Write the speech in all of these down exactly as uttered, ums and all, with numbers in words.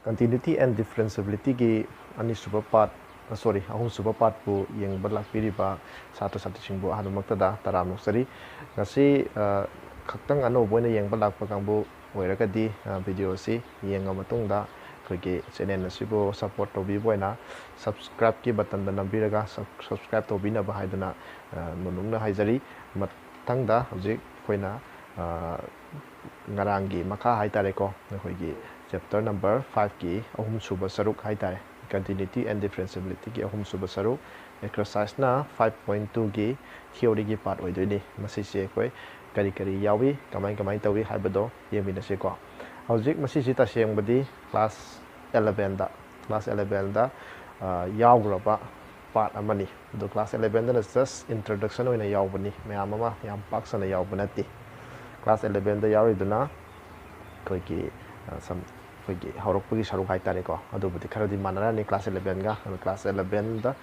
Continuity and differentiabilityꯒꯤ ꯑꯅꯤꯁꯨꯕ part, sorry, ꯑꯍꯨꯝꯁꯨꯕ partꯄꯨ ꯌꯦꯡꯕ ꯂꯥꯛꯄꯤꯔꯤꯕ ꯁꯥꯇ꯭ꯔ ꯁꯥꯇ꯭ꯔꯤꯁꯤꯡꯕꯨ ꯑꯍꯥꯟꯕꯃꯛꯇꯗ ꯇꯔꯥꯝꯅ ꯑꯣꯛꯆꯔꯤ꯫ ꯉꯁꯤ ꯈꯛꯇꯪ ꯑꯅꯧꯕ ꯑꯣꯏꯅ ꯌꯦꯡꯕ ꯂꯥꯛꯄ ꯀꯥꯡꯕꯨ ꯑꯣꯏꯔꯒꯗꯤ video ꯑꯁꯤ ꯌꯦꯡꯉ ꯃꯇꯨꯡꯗ ꯑꯩꯈꯣꯏꯒꯤ channel ꯑꯁꯤꯕꯨ support ꯇꯧꯕꯤꯕ ꯑꯣꯏꯅ subscribeꯀꯤ buttonꯗ ꯅꯝꯕꯤꯔꯒ subscribe ꯇꯧꯕꯤꯅꯕ ꯍꯥꯏꯗꯨꯅ ꯅꯣꯅꯨꯡꯅ ꯍꯥꯏꯖꯔꯤ꯫ ꯃꯊꯪꯗ ꯍꯧꯖꯤꯛ ꯑꯩꯈꯣꯏꯅ ꯉꯔꯥꯡꯒꯤ ꯃꯈꯥ ꯍꯥꯏꯇꯥꯔꯦꯀꯣ, ꯑꯩꯈꯣꯏꯒꯤ chapter number fiveꯀꯤ ꯑꯍꯨꯝꯁꯨꯕ ꯁꯔꯨꯛ ꯍꯥꯏꯇꯥꯔꯦ, continuity and differentiabilityꯒꯤ ꯑꯍꯨꯝꯁꯨꯕ ꯁꯔꯨꯛ, exerciseꯅ five point twoꯒꯤ theoryꯒꯤ part ꯑꯣꯏꯗꯣꯏꯅꯤ꯫ ꯃꯁꯤꯁꯦ ꯑꯩꯈꯣꯏ ꯀꯔꯤ ꯀꯔꯤ ꯌꯥꯎꯏ, ꯀꯃꯥꯏ ꯀꯃꯥꯏ ꯇꯧꯏ ꯍꯥꯏꯕꯗꯣ ꯌꯦꯡꯃꯤꯟꯅꯁꯤꯀꯣ꯫ ꯍꯧꯖꯤꯛ ꯃꯁꯤꯁꯤ ꯇꯁꯦꯡꯕꯗꯤ class elevenꯗ, class elevenꯗ ꯌꯥꯎꯈ꯭ꯔꯕ part ꯑꯃꯅꯤ꯫ ꯑꯗꯣ class elevenꯗꯅ just introduction ꯑꯣꯏꯅ ꯌꯥꯎꯕꯅꯤ, ꯃꯌꯥꯝ ꯑꯃ ꯌꯥꯝ ꯄꯥꯛ ꯁꯟꯅ ꯌꯥꯎꯕ ꯅꯠꯇꯦ꯫ Class elevenꯗ ꯌꯥꯎꯔꯤꯗꯨꯅ ꯑꯩꯈꯣꯏꯒꯤ ꯁꯝ ꯑꯩꯈꯣꯏꯒꯤ ꯍꯧꯔꯛꯄꯒꯤ ꯁꯔꯨꯛ ꯍꯥꯏꯇꯥꯔꯦꯀꯣ꯫ ꯑꯗꯨꯕꯨꯗꯤ ꯈꯔꯗꯤ ꯃꯥꯟꯅꯔꯅꯤ class elevenꯒ꯫ ꯑꯗꯣ class elevenꯗ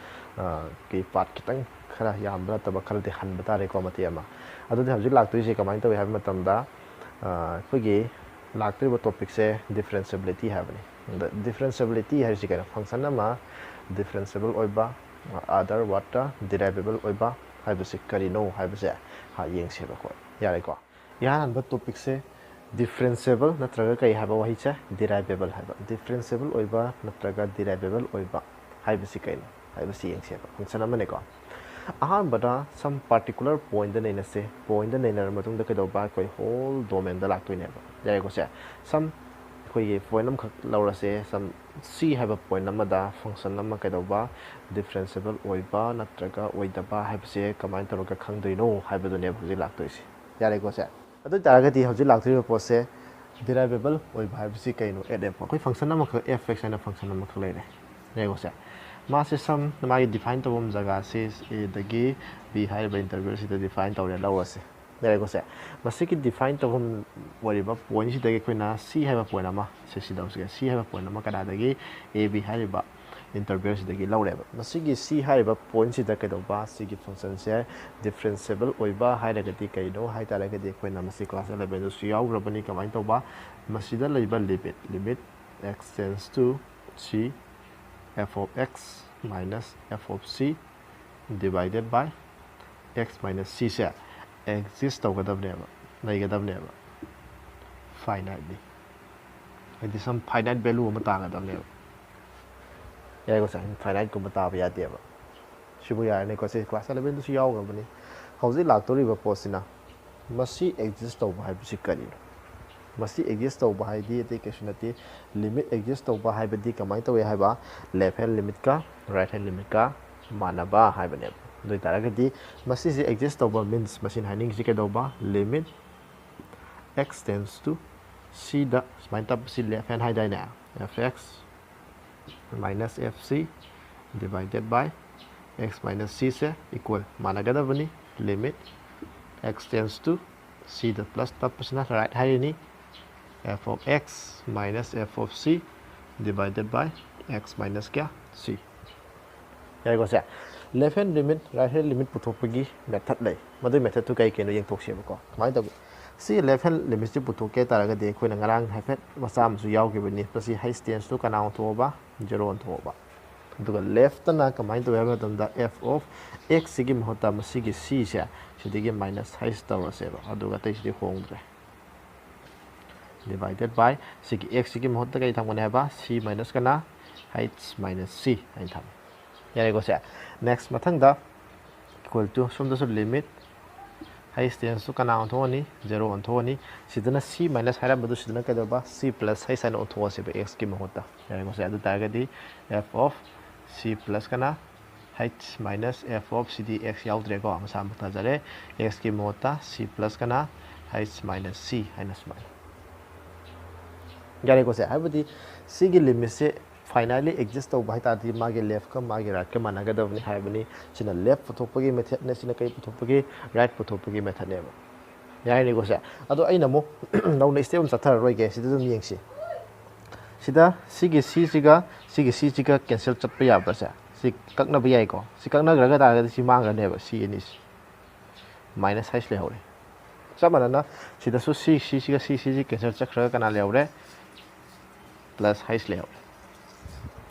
ꯀꯤ part ꯈꯤꯇꯪ ꯈꯔ ꯌꯥꯝꯕ ꯅꯠꯇꯕ ꯈꯔꯗꯤ ꯍꯟꯕ ꯇꯥꯔꯦꯀꯣ, ꯃꯇꯦꯛ ꯑꯃ꯫ ꯑꯗꯨꯗꯤ ꯍꯧꯖꯤꯛ ꯂꯥꯛꯇꯣꯏꯁꯦ ꯀꯃꯥꯏꯅ ꯇꯧꯏ ꯍꯥꯏꯕ ꯃꯇꯝꯗ, ꯑꯩꯈꯣꯏꯒꯤ ꯂꯥꯛꯇꯣꯔꯤꯕ topicꯁꯦ differentiability ꯍꯥꯏꯕꯅꯤ꯫ ꯑꯗ differentiability ꯍꯥꯏꯔꯤꯁꯤ ꯀꯩꯅꯣ? Function ꯑꯃ differentiable ꯑꯣꯏꯕ, other wordꯇ derivable ꯑꯣꯏꯕ ꯍꯥꯏꯕꯁꯤ ꯀꯔꯤꯅꯣ ꯍꯥꯏꯕꯁꯦ ꯌꯦꯡꯁꯦꯕꯀꯣ꯫ ꯌꯥꯔꯦꯀꯣ? ꯏꯍꯥꯟ ꯍꯥꯟꯕ topicꯁꯦ differentiable ꯅꯠꯇ꯭ꯔꯒ ꯀꯔꯤ ꯍꯥꯏꯕ ꯋꯥꯍꯩꯁꯦ? Derivable ꯍꯥꯏꯕ꯫ Differentiable ꯑꯣꯏꯕ ꯅꯠꯇ꯭ꯔꯒ derivable ꯑꯣꯏꯕ ꯍꯥꯏꯕꯁꯤ ꯀꯩꯅꯣ ꯍꯥꯏꯕꯁꯤ ꯌꯦꯡꯁꯦꯕ꯫ Function ꯑꯃꯅꯦꯀꯣ꯫ ꯑꯍꯥꯟꯕꯗ some particular pointꯇ ꯅꯩꯅꯁꯦ꯫ Pointꯇ ꯅꯩꯅꯔ ꯃꯇꯨꯡꯗ ꯀꯩꯗꯧꯕ? ꯑꯩꯈꯣꯏ whole domainꯗ ꯂꯥꯛꯇꯣꯏꯅꯦꯕ꯫ ꯌꯥꯔꯦꯀꯣ ꯁꯦ? Some ꯑꯩꯈꯣꯏꯒꯤ point ꯑꯃꯈꯛ ꯂꯧꯔꯁꯦ꯫ Some C ꯍꯥꯏꯕ point ꯑꯃꯗ function ꯑꯃ ꯀꯩꯗꯧꯕ? Differentiable ꯑꯣꯏꯕ ꯅꯠꯇ꯭ꯔꯒ ꯑꯣꯏꯗꯕ ꯍꯥꯏꯕꯁꯦ ꯀꯃꯥꯏꯅ ꯇꯧꯔꯒ ꯈꯪꯗꯣꯏꯅꯣ ꯍꯥꯏꯕꯗꯨꯅꯦꯕ ꯍꯧꯖꯤꯛ ꯂꯥꯛꯇꯣꯏꯁꯦ꯫ ꯌꯥꯔꯦꯀꯣ ꯁꯦ? ꯑꯗꯨ ꯑꯣꯏ ꯇꯥꯔꯒꯗꯤ ꯍꯧꯖꯤꯛ ꯂꯥꯛꯇꯣꯔꯤꯕ ꯄꯣꯠꯁꯦ derivable ꯑꯣꯏꯕ ꯍꯥꯏꯕꯁꯤ ꯀꯩꯅꯣ? At a, ꯑꯩꯈꯣꯏ function ꯑꯃꯈꯛ, f x ꯍꯥꯏꯅ function ꯑꯃꯈꯛ ꯂꯩꯔꯦ꯫ ꯌꯦꯡꯉꯨꯁꯦ, ꯃꯥꯁꯦ some, ꯃꯥꯒꯤ define ꯇꯧꯐꯝ ꯖꯒꯥꯁꯤ Aꯗꯒꯤ B ꯍꯥꯏꯔꯤꯕ intervalꯁꯤꯗ define ꯇꯧꯔꯦ ꯂꯧꯔꯁꯦ꯫ ꯌꯥꯔꯦꯀꯣ ꯁꯦ? ꯃꯁꯤꯒꯤ define ꯇꯧꯐꯝ ꯑꯣꯏꯔꯤꯕ pointꯁꯤꯗꯒꯤ ꯑꯩꯈꯣꯏꯅ C ꯍꯥꯏꯕ point ꯑꯃ, ꯁꯦ ꯁꯤ ꯂꯧꯁꯤꯒꯦ, C ꯍꯥꯏꯕ point ꯑꯃ ꯀꯗꯥꯏꯗꯒꯤ? A B ꯍꯥꯏꯔꯤꯕ intervalꯁꯤꯗꯒꯤ ꯂꯧꯔꯦꯕ꯫ ꯃꯁꯤꯒꯤ C ꯍꯥꯏꯔꯤꯕ pointꯁꯤꯗ ꯀꯩꯗꯧꯕ? ꯁꯤꯒꯤ functionꯁꯦ differentiable ꯑꯣꯏꯕ ꯍꯥꯏꯔꯒꯗꯤ ꯀꯩꯅꯣ ꯍꯥꯏ ꯇꯥꯔꯒꯗꯤ, ꯑꯩꯈꯣꯏꯅ ꯃꯁꯤ class elevenꯗꯁꯨ ꯌꯥꯎꯈ꯭ꯔꯕꯅꯤ꯫ ꯀꯃꯥꯏꯅ ꯇꯧꯕ? ꯃꯁꯤꯗ ꯂꯩꯕ limit, limit X tends to C, f of x minus f of c divided by x minus c say exist ꯇꯧꯒꯗꯕꯅꯦꯕ, ꯂꯩꯒꯗꯕꯅꯦꯕ, finitely, ꯍꯥꯏꯗꯤ some finite value ꯑꯃ ꯇꯥꯒꯗꯕꯅꯦꯕ꯫ ꯌꯥꯏꯀꯣ ꯁꯦ, infinite ꯀꯨꯝꯕ ꯇꯥꯕ ꯌꯥꯗꯦꯕ꯫ ꯁꯤꯕꯨ ꯌꯥꯔꯅꯤꯀꯣ, ꯁꯤ class eleven ꯗꯁꯨ ꯌꯥꯎꯈ꯭ꯔꯕꯅꯤ꯫ ꯍꯧꯖꯤꯛ ꯂꯥꯛꯇꯧꯔꯤꯕ ꯄꯣꯠꯁꯤꯅ ꯃꯁꯤ exist ꯇꯧꯕ ꯍꯥꯏꯕꯁꯤ ꯀꯔꯤꯅꯣ? ꯃꯁꯤ exist ꯇꯧꯕ ꯍꯥꯏꯗꯤ ꯑꯇꯩ ꯀꯩꯁꯨ ꯅꯠꯇꯦ, limit exist ꯇꯧꯕ ꯍꯥꯏꯕꯗꯤ ꯀꯃꯥꯏꯅ ꯇꯧꯏ ꯍꯥꯏꯕ, left hand limit ꯀ right hand limit ꯀ ꯃꯥꯟꯅꯕ ꯍꯥꯏꯕꯅꯦꯕ꯫ ꯑꯗꯨ ꯑꯣꯏꯇꯥꯔꯒꯗꯤ ꯃꯁꯤꯁꯦ exist ꯇꯧꯕ means ꯃꯁꯤꯅ ꯍꯥꯏꯅꯤꯡꯉꯤꯁꯤ ꯀꯩꯗꯧꯕ? Limit x tends to c ꯗ ꯁꯨꯃꯥꯏꯅ ꯇꯞꯄꯁꯤ left hand ꯍꯥꯏꯗꯥꯏꯅꯦ, f x minus f c divided by x minus c say equal ꯃꯥꯟꯅꯒꯗꯕꯅꯤ, limit x tends to c the plus ꯇꯞꯄꯁꯤꯅ right ꯍꯥꯏꯔꯤꯅꯤ, f of x minus f of c divided by x minus ꯀꯌꯥ, c꯫ ꯌꯥꯏꯀꯣ ꯁꯦ? Left hand limit, right hand limit ꯄꯨꯊꯣꯛꯄꯒꯤ method ꯂꯩ꯫ ꯃꯗꯨꯒꯤ method two ꯀꯩ ꯀꯩꯅꯣ ꯌꯦꯡꯊꯣꯛꯁꯦꯕꯀꯣ꯫ ꯀꯃꯥꯏꯅ ꯇꯧꯒꯦ? ꯁꯤ left hand limit ꯁꯤ ꯄꯨꯊꯣꯛꯀꯦ ꯇꯥꯔꯒꯗꯤ ꯑꯩꯈꯣꯏꯅ ꯉꯔꯥꯡ ꯍꯥꯏꯐꯦꯠ ꯃꯆꯥ ꯑꯃꯁꯨ ꯌꯥꯎꯈꯤꯕꯅꯤ꯫ ꯃꯁꯤ h tends to ꯀꯅꯥ ꯑꯣꯟꯊꯣꯛꯑꯕ? Zero ꯑꯣꯟꯊꯣꯛꯑꯕ꯫ ꯑꯗꯨꯒ left ꯇꯅ ꯀꯃꯥꯏꯅ ꯇꯧꯏ ꯍꯥꯏꯕ ꯃꯇꯝꯗ, f of x ꯁꯤꯒꯤ ꯃꯍꯨꯠꯇ ꯃꯁꯤꯒꯤ c ꯁꯦ ꯁꯤꯗꯒꯤ minus h ꯇꯧꯔꯁꯦꯕ, ꯑꯗꯨꯒ ꯑꯇꯩꯁꯤꯗꯤ ꯍꯣꯡꯗ꯭ꯔꯦ꯫ Divided by ꯁꯤꯒꯤ x ꯁꯤꯒꯤ ꯃꯍꯨꯠꯇ ꯀꯔꯤ ꯊꯝꯒꯅꯤ ꯍꯥꯏꯕ? C minus ꯀꯅꯥ? H minus c ꯍꯥꯏꯅ ꯊꯝꯃꯦ꯫ ꯌꯥꯔꯦꯀꯣ ꯁꯦ? Next, ꯃꯊꯪꯗ equal to ꯁꯣꯝꯗꯁꯨ limit h tends to ꯀꯅꯥ ꯑꯣꯟꯊꯣꯛꯑꯅꯤ? Zero ꯑꯣꯟꯊꯣꯛꯑꯅꯤ꯫ ꯁꯤꯗꯅ c minus ꯍꯥꯏꯔꯝꯕꯗꯨ ꯁꯤꯗꯅ ꯀꯩꯗꯧꯕ? C plus h ꯍꯥꯏꯅ ꯑꯣꯟꯊꯣꯛꯑꯁꯦꯕ x ꯀꯤ ꯃꯍꯨꯠꯇ꯫ ꯌꯥꯔꯦꯀꯣ ꯁꯦ? ꯑꯗꯨ ꯇꯥꯔꯒꯗꯤ f of c plus ꯀꯅꯥ? H minus f of c D x ꯌꯥꯎꯗ꯭ꯔꯦꯀꯣ, ꯃꯁꯥ ꯃꯊꯟ ꯇꯥꯖꯔꯦ꯫ X ꯀꯤ ꯃꯍꯨꯠꯇ c plus ꯀꯅꯥ? H minus c ꯍꯥꯏꯅ ꯁꯨꯃꯥꯏꯅ꯫ ꯌꯥꯔꯦꯀꯣ ꯁꯦ? ꯍꯥꯏꯕꯗꯤ ꯁꯤꯒꯤ limit ꯁꯦ finitely exist ꯇꯧꯕ ꯍꯥꯏ ꯇꯥꯔꯗꯤ ꯃꯥꯒꯤ left ꯀ ꯃꯥꯒꯤ right ꯀ ꯃꯥꯟꯅꯒꯗꯕꯅꯤ ꯍꯥꯏꯕꯅꯤ꯫ ꯁꯤꯅ left ꯄꯨꯊꯣꯛꯄꯒꯤ method ꯅꯦ, ꯁꯤꯅ ꯀꯩ ꯄꯨꯊꯣꯛꯄꯒꯤ? Right ꯄꯨꯊꯣꯛꯄꯒꯤ method ꯅꯦꯕ꯫ ꯌꯥꯔꯅꯤꯀꯣ ꯁꯦ? ꯑꯗꯣ ꯑꯩꯅ ꯑꯃꯨꯛ ꯅꯧꯅ step ꯑꯃ ꯆꯠꯊꯔꯔꯣꯏꯒꯦ, ꯁꯤꯗ ꯑꯗꯨꯝ ꯌꯦꯡꯁꯤ꯫ ꯁꯤꯗ ꯁꯤꯒꯤ c ꯁꯤꯒ ꯁꯤꯒꯤ c ꯁꯤꯒ cancel ꯆꯠꯄ ꯌꯥꯕ꯭ꯔꯥ ꯁꯦ? ꯁꯤ ꯀꯛꯅꯕ ꯌꯥꯏꯀꯣ? ꯁꯤ ꯀꯛꯅꯈ꯭ꯔꯒ ꯇꯥꯔꯒꯗꯤ ꯁꯤ ꯃꯥꯡꯈ꯭ꯔꯅꯦꯕ, c ꯑꯅꯤꯁꯤ꯫ Minus h ꯂꯩꯍꯧꯔꯦ꯫ ꯆꯞ ꯃꯥꯟꯅꯅ ꯁꯤꯗꯁꯨ c, c ꯁꯤꯒ c, c ꯁꯤ cancel ꯆꯠꯈ꯭ꯔꯒ ꯀꯅꯥ ꯂꯩꯍꯧꯔꯦ? plus h ꯂꯩꯍꯧꯔꯦ꯫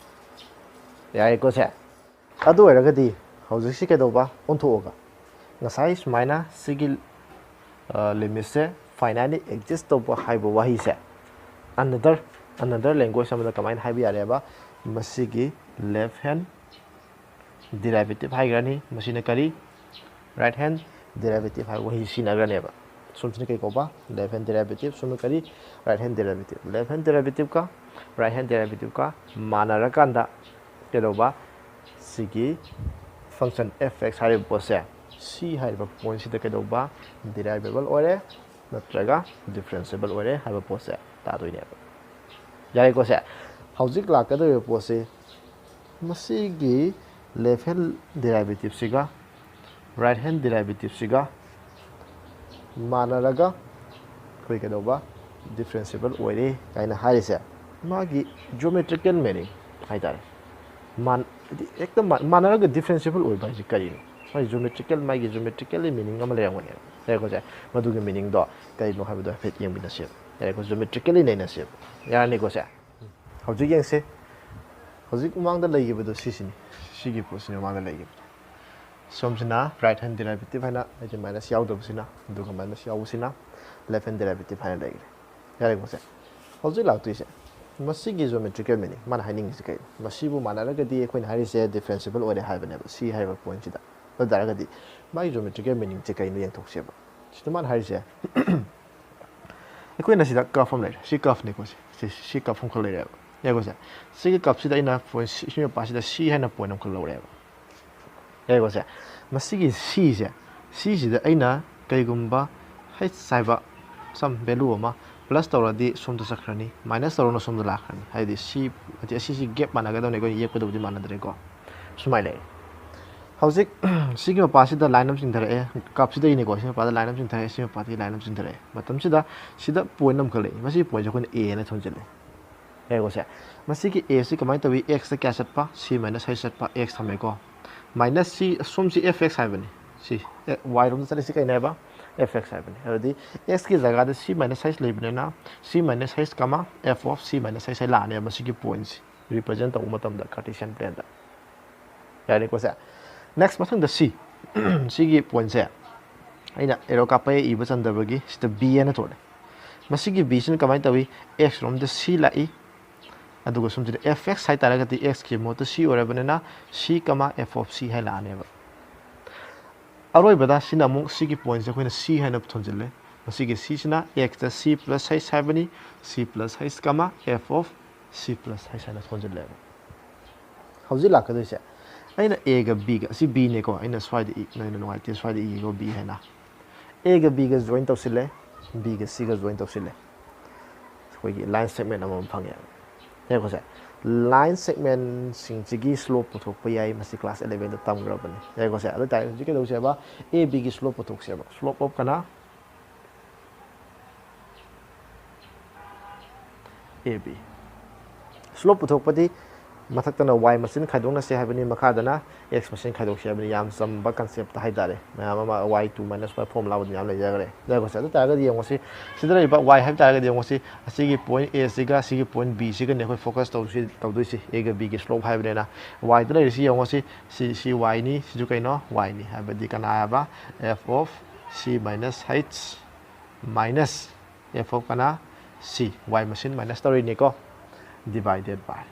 ꯌꯥꯔꯦꯀꯣ ꯁꯦ? ꯑꯗꯨ ꯑꯣꯏꯔꯒꯗꯤ ꯍꯧꯖꯤꯛꯁꯤ ꯀꯩꯗꯧꯕ? ꯑꯣꯟꯊꯣꯛꯑꯒ ꯉꯁꯥꯏ ꯁꯨꯃꯥꯏꯅ ꯁꯤꯒꯤ ꯂꯤꯃꯤꯠꯁꯦ ꯐꯥꯏꯅꯥꯏꯠꯂꯤ ꯑꯦꯛꯖꯤꯁ ꯇꯧꯕ ꯍꯥꯏꯕ ꯋꯥꯍꯩꯁꯦ another another language ꯑꯃꯗ ꯀꯃꯥꯏꯅ ꯍꯥꯏꯕ ꯌꯥꯔꯦꯕ? ꯃꯁꯤꯒꯤ left hand derivative ꯍꯥꯏꯈ꯭ꯔꯅꯤ꯫ ꯃꯁꯤꯅ ꯀꯔꯤ? Right hand derivative ꯍꯥꯏꯕ ꯋꯥꯍꯩ ꯁꯤꯖꯤꯟꯅꯈ꯭ꯔꯅꯦꯕ꯫ ꯁꯣꯝꯁꯤꯅ ꯀꯩ ꯀꯧꯕ? Left hand derivative꯫ ꯁꯣꯝꯅ ꯀꯔꯤ? Right hand derivative꯫ Left hand derivative ꯀ right hand derivative ꯀ ꯃꯥꯟꯅꯔꯀꯥꯟꯗ ꯀꯩꯗꯧꯕ? ꯁꯤꯒꯤ function f x ꯍꯥꯏꯔꯤꯕ ꯄꯣꯠꯁꯦ, c ꯍꯥꯏꯔꯤꯕ ꯄꯣꯏꯟꯁꯤꯗ ꯀꯩꯗꯧꯕ? Derivable ꯑꯣꯏꯔꯦ ꯅꯠꯇ꯭ꯔꯒ differentiable ꯑꯣꯏꯔꯦ ꯍꯥꯏꯕ ꯄꯣꯠꯁꯦ ꯇꯥꯗꯣꯏꯅꯦꯕ꯫ ꯌꯥꯔꯦꯀꯣ ꯁꯦ? ꯍꯧꯖꯤꯛ ꯂꯥꯛꯀꯗꯧꯔꯤꯕ ꯄꯣꯠꯁꯤ ꯃꯁꯤꯒꯤ left hand derivative ꯁꯤꯒ right hand derivative ꯁꯤꯒ ꯃꯥꯟꯅꯔꯒ ꯑꯩꯈꯣꯏ ꯀꯩꯗꯧꯕ? Differentiable ꯑꯣꯏꯔꯦ ꯀꯥꯏꯅ ꯍꯥꯏꯔꯤꯁꯦ ꯃꯥꯒꯤ geometrical meaning ꯍꯥꯏꯇꯥꯔꯦ꯫ ꯃꯥꯟ-, ꯍꯥꯏꯗꯤ ꯍꯦꯛꯇ ꯃꯥ-, ꯃꯥꯟꯅꯔꯒ differentiable ꯑꯣꯏꯕ ꯍꯥꯏꯁꯦ ꯀꯔꯤꯅꯣ? ꯃꯥꯒꯤ geometrical, ꯃꯥꯒꯤ geometrically meaning ꯑꯃ ꯂꯩꯔꯝꯒꯅꯦꯕ꯫ ꯌꯥꯔꯦꯀꯣ ꯁꯦ? ꯃꯗꯨꯒꯤ meaningꯗꯣ ꯀꯔꯤꯅꯣ ꯍꯥꯏꯕꯗꯣ ꯍꯥꯏꯐꯦꯠ ꯌꯦꯡꯃꯤꯟꯅꯁꯦꯕ꯫ ꯌꯥꯔꯦꯀꯣ? Geometrically ꯅꯩꯅꯁꯦꯕ꯫ ꯌꯥꯔꯅꯤꯀꯣ ꯁꯦ? ꯍꯧꯖꯤꯛ ꯌꯦꯡꯁꯦ꯫ ꯍꯧꯖꯤꯛ ꯃꯃꯥꯡꯗ ꯂꯩꯈꯤꯕꯗꯣ ꯁꯤꯁꯤꯅꯤ꯫ ꯁꯤꯒꯤ ꯄꯣꯠꯁꯤꯅꯤ ꯃꯃꯥꯡꯗ ꯂꯩꯈꯤꯕꯗꯣ꯫ ꯁꯣꯝꯁꯤꯅ right hand derivative ꯍꯥꯏꯅ, ꯍꯥꯏꯗꯤ minus ꯌꯥꯎꯗꯕꯁꯤꯅ, ꯑꯗꯨꯒ minus ꯌꯥꯎꯕꯁꯤꯅ left hand derivative ꯍꯥꯏꯅ ꯂꯩꯈ꯭ꯔꯦ꯫ ꯌꯥꯔꯦꯀꯣ ꯁꯦ? ꯍꯧꯖꯤꯛ ꯂꯥꯛꯇꯣꯏꯁꯦ ꯃꯁꯤꯒꯤ geometrical meaning, ꯃꯥꯅ ꯍꯥꯏꯅꯤꯡꯉꯤꯁꯦ ꯀꯩꯅꯣ? ꯃꯁꯤꯕꯨ ꯃꯥꯟꯅꯔꯒꯗꯤ ꯑꯩꯈꯣꯏꯅ ꯍꯥꯏꯔꯤꯁꯦ differentiable ꯑꯣꯏꯔꯦ ꯍꯥꯏꯕꯅꯦꯕ, c ꯍꯥꯏꯔꯤꯕ ꯄꯣꯏꯟꯁꯤꯗ꯫ ꯑꯗꯨ ꯇꯥꯔꯒꯗꯤ ꯃꯥꯒꯤ geometrical meaningꯁꯦ ꯀꯩꯅꯣ ꯌꯦꯡꯊꯣꯛꯁꯦꯕ꯫ ꯁꯤꯗ ꯃꯥꯅ ꯍꯥꯏꯔꯤꯁꯦ ꯑꯩꯈꯣꯏꯅ ꯁꯤꯗ curve ꯑꯃ ꯂꯩꯔꯦ꯫ ꯁꯤ curveꯅꯤꯀꯣ ꯁꯦ꯫ ꯁꯤ, ꯁꯤ curve ꯑꯃꯈꯛ ꯂꯩꯔꯦꯕ꯫ ꯌꯥꯏꯀꯣ ꯁꯦ? ꯁꯤꯒꯤ curveꯁꯤꯗ ꯑꯩꯅ ꯄꯣꯏꯟ ꯁꯤ, ꯁꯤ ꯃꯄꯥꯁꯤꯗ c ꯍꯥꯏꯅ ꯄꯣꯏꯟ ꯑꯃꯈꯛ ꯂꯧꯔꯦꯕ꯫ ꯌꯥꯏꯀꯣ ꯁꯦ? ꯃꯁꯤꯒꯤ cꯁꯦ, cꯁꯤꯗ ꯑꯩꯅ ꯀꯩꯒꯨꯝꯕ h ꯍꯥꯏꯕ some value ꯑꯃ plus ꯇꯧꯔꯗꯤ ꯁꯣꯝꯗ ꯆꯠꯈ꯭ꯔꯅꯤ, minus ꯇꯧꯔꯒꯅ ꯁꯣꯝꯗ ꯂꯥꯛꯈ꯭ꯔꯅꯤ꯫ ꯍꯥꯏꯗꯤ ꯁꯤ, ꯍꯥꯏꯗꯤ ꯑꯁꯤꯁꯤ gap ꯃꯥꯟꯅꯒꯗꯕꯅꯤ, ꯑꯩꯈꯣꯏꯅ ꯌꯦꯛꯄꯗꯕꯨꯗꯤ ꯃꯥꯟꯅꯗ꯭ꯔꯦꯀꯣ꯫ ꯁꯨꯃꯥꯏꯅ ꯂꯩꯔꯦ꯫ ꯍꯧꯖꯤꯛ ꯁꯤꯒꯤ ꯃꯄꯥꯁꯤꯗ line ꯑꯃ ꯆꯤꯡꯊꯔꯛꯑꯦ, curveꯁꯤꯗꯒꯤꯅꯤꯀꯣ, ꯁꯤ ꯃꯄꯥꯗ line ꯑꯃ ꯆꯤꯡꯊꯔꯛꯑꯦ, ꯁꯤ ꯃꯄꯥꯗꯒꯤ line ꯑꯃ ꯆꯤꯡꯊꯔꯛꯑꯦ꯫ ꯃꯇꯝꯁꯤꯗ ꯁꯤꯗ ꯄꯣꯏꯟ ꯑꯃꯈꯛ ꯂꯩ, ꯃꯁꯤꯒꯤ ꯄꯣꯏꯟꯁꯦ ꯑꯩꯈꯣꯏꯅ a ꯍꯥꯏꯅ ꯊꯣꯟꯖꯤꯜꯂꯦ꯫ ꯌꯥꯏꯀꯣ ꯁꯦ? ꯃꯁꯤꯒꯤ a ꯁꯤ ꯀꯃꯥꯏꯅ ꯇꯧꯏ? Xꯇ ꯀꯌꯥ ꯆꯠꯄ? C minus h ꯆꯠꯄ, x ꯊꯝꯃꯦꯀꯣ꯫ Minus c, ꯁꯣꯝꯁꯤ f x ꯍꯥꯏꯕꯅꯤ꯫ ꯁꯤ, ꯑꯦ, y ꯔꯣꯝꯗ ꯆꯠꯂꯤꯁꯤ ꯀꯩꯅꯦ ꯍꯥꯏꯕ? F X ꯍꯥꯏꯕꯅꯤ꯫ ꯑꯗꯨꯗꯤ x ꯀꯤ ꯖꯒꯥꯗ c minus h ꯂꯩꯕꯅꯤꯅ c minus h comma f of c minus h ꯍꯥꯏ ꯂꯥꯛꯑꯅꯦꯕ ꯃꯁꯤꯒꯤ ꯄꯣꯏꯟꯠꯁꯤ ꯔꯤꯄ꯭ꯔꯖꯦꯟ ꯇꯧꯕ ꯃꯇꯝꯗ ꯀꯥꯔꯇꯤꯁꯤꯌꯟ ꯄ꯭ꯂꯦꯟꯗ꯫ ꯌꯥꯔꯦꯀꯣ ꯁꯦ꯫ ꯅꯦꯛꯁ ꯃꯊꯪꯗ c꯫ ꯁꯤꯒꯤ ꯄꯣꯏꯟꯠꯁꯦ ꯑꯩꯅ ꯑꯦꯔꯣ ꯀꯥꯞꯄ ꯏꯕ ꯆꯟꯗꯕꯒꯤ ꯁꯤꯗ b ꯍꯥꯏꯅ ꯊꯣꯛꯂꯦ꯫ ꯃꯁꯤꯒꯤ b ꯁꯤꯅ ꯀꯃꯥꯏꯅ ꯇꯧꯏ? x ꯔꯣꯝꯗ c ꯂꯥꯛꯏ꯫ ꯑꯗꯨꯒ ꯁꯣꯝꯁꯤꯗ f x ꯍꯥꯏꯇꯥꯔꯒꯗꯤ x ꯀꯤ ꯃꯍꯨꯠꯇ c ꯑꯣꯏꯔꯕꯅꯤꯅ c comma f of c ꯍꯥꯏ ꯂꯥꯛꯑꯅꯦꯕ꯫ ꯑꯔꯣꯏꯕꯗ ꯁꯤꯅ ꯑꯃꯨꯛ ꯁꯤꯒꯤ ꯄꯣꯏꯟꯠꯁꯦ ꯑꯩꯈꯣꯏꯅ c ꯍꯥꯏꯅ ꯊꯣꯟꯖꯤꯜꯂꯦ꯫ ꯃꯁꯤꯒꯤ c ꯁꯤꯅ x ꯇ c plus h ꯍꯥꯏꯕꯅꯤ, c plus h comma f of c plus h ꯍꯥꯏꯅ ꯊꯣꯟꯖꯤꯜꯂꯦꯕ꯫ ꯍꯧꯖꯤꯛ ꯂꯥꯛꯀꯗꯣꯏꯁꯦ ꯑꯩꯅ a ꯒ b ꯒ, ꯑꯁꯤ b ꯅꯦꯀꯣ, ꯑꯩꯅ ꯁ꯭ꯋꯥꯏꯗ ꯏ-, ꯅꯣꯏꯅ ꯅꯨꯡꯉꯥꯏꯇꯦ, ꯁ꯭ꯋꯥꯏꯗ ꯏꯒꯣ b ꯍꯥꯏꯅ꯫ a ꯒ b ꯒ ꯖꯣꯏꯟ ꯇꯧꯁꯤꯜꯂꯦ, b ꯒ c ꯒ ꯖꯣꯏꯟ ꯇꯧꯁꯤꯜꯂꯦ꯫ ꯑꯩꯈꯣꯏꯒꯤ ꯂꯥꯏꯟ ꯁꯦꯒꯃꯦꯟ ꯑꯃꯃꯝ ꯐꯪꯉꯦꯕ꯫ ꯌꯥꯏꯀꯣ ꯁꯦ꯫ ꯂꯥꯏꯟ ꯁꯦꯒꯃꯦꯟꯁꯤꯡꯁꯤꯒꯤ ꯁ꯭ꯂꯣꯞ ꯄꯨꯊꯣꯛꯄ ꯌꯥꯏ, ꯃꯁꯤ ꯀ꯭ꯂꯥꯁ eleven ꯗ ꯇꯝꯈ꯭ꯔꯕꯅꯤ꯫ ꯌꯥꯏꯀꯣ ꯁꯦ꯫ ꯑꯗꯨ ꯑꯣꯏꯇꯥꯔꯗꯤ ꯍꯧꯖꯤꯛ ꯀꯩꯗꯧꯁꯦꯕ? a b ꯒꯤ ꯁ꯭ꯂꯣꯞ ꯄꯨꯊꯣꯛꯁꯦꯕ꯫ ꯁ꯭ꯂꯣꯞ ꯑꯣꯐ ꯀꯅꯥ? a b꯫ ꯁ꯭ꯂꯣꯞ ꯄꯨꯊꯣꯛꯄꯗꯤ ꯃꯊꯛꯇꯅ y ꯃꯁꯤꯡ ꯈꯥꯏꯗꯣꯛꯅꯁꯦ ꯍꯥꯏꯕꯅꯤ, ꯃꯈꯥꯗꯅ x ꯃꯁꯤꯡ ꯈꯥꯏꯗꯣꯛꯁꯦ ꯍꯥꯏꯕꯅꯤ꯫ ꯌꯥꯝ ꯆꯝꯕ ꯀꯟꯁꯦꯞꯇ ꯍꯥꯏꯇꯥꯔꯦ꯫ ꯃꯌꯥꯝ ꯑꯃ y two minus y formula ꯃꯌꯥꯝ ꯂꯩꯖꯈ꯭ꯔꯦ꯫ ꯌꯥꯏꯀꯣ ꯁꯦ꯫ ꯑꯗꯨ ꯑꯣꯏꯇꯥꯔꯒꯗꯤ ꯌꯦꯡꯉꯣ ꯁꯤ, ꯁꯤꯗ ꯂꯩꯔꯤꯕ y ꯍꯥꯏꯕ ꯇꯥꯔꯒꯗꯤ ꯌꯦꯡꯉꯣ ꯁꯤ, ꯑꯁꯤꯒꯤ ꯄꯣꯏꯟꯠ a ꯁꯤꯒ ꯑꯁꯤꯒꯤ ꯄꯣꯏꯟꯠ b ꯁꯤꯒꯅꯦ ꯑꯩꯈꯣꯏ ꯐꯣꯀꯁ ꯇꯧꯁꯤ, ꯇꯧꯗꯣꯏꯁꯤ꯫ a ꯒ b ꯒꯤ ꯁ꯭ꯂꯣꯞ ꯍꯥꯏꯕꯅꯤꯅ y ꯗ ꯂꯩꯔꯤꯁꯤ ꯌꯦꯡꯉꯣ ꯁꯤ, ꯁꯤ, ꯁꯤ y ꯅꯤ, ꯁꯤꯁꯨ ꯀꯩꯅꯣ? y ꯅꯤ꯫ ꯍꯥꯏꯕꯗꯤ ꯀꯅꯥ ꯍꯥꯏꯕ? f of c minus h minus f of ꯀꯅꯥ? c꯫ y ꯃꯁꯤꯡ ꯃꯥꯏꯅꯁ ꯇꯧꯔꯤꯅꯤꯀꯣ, divided by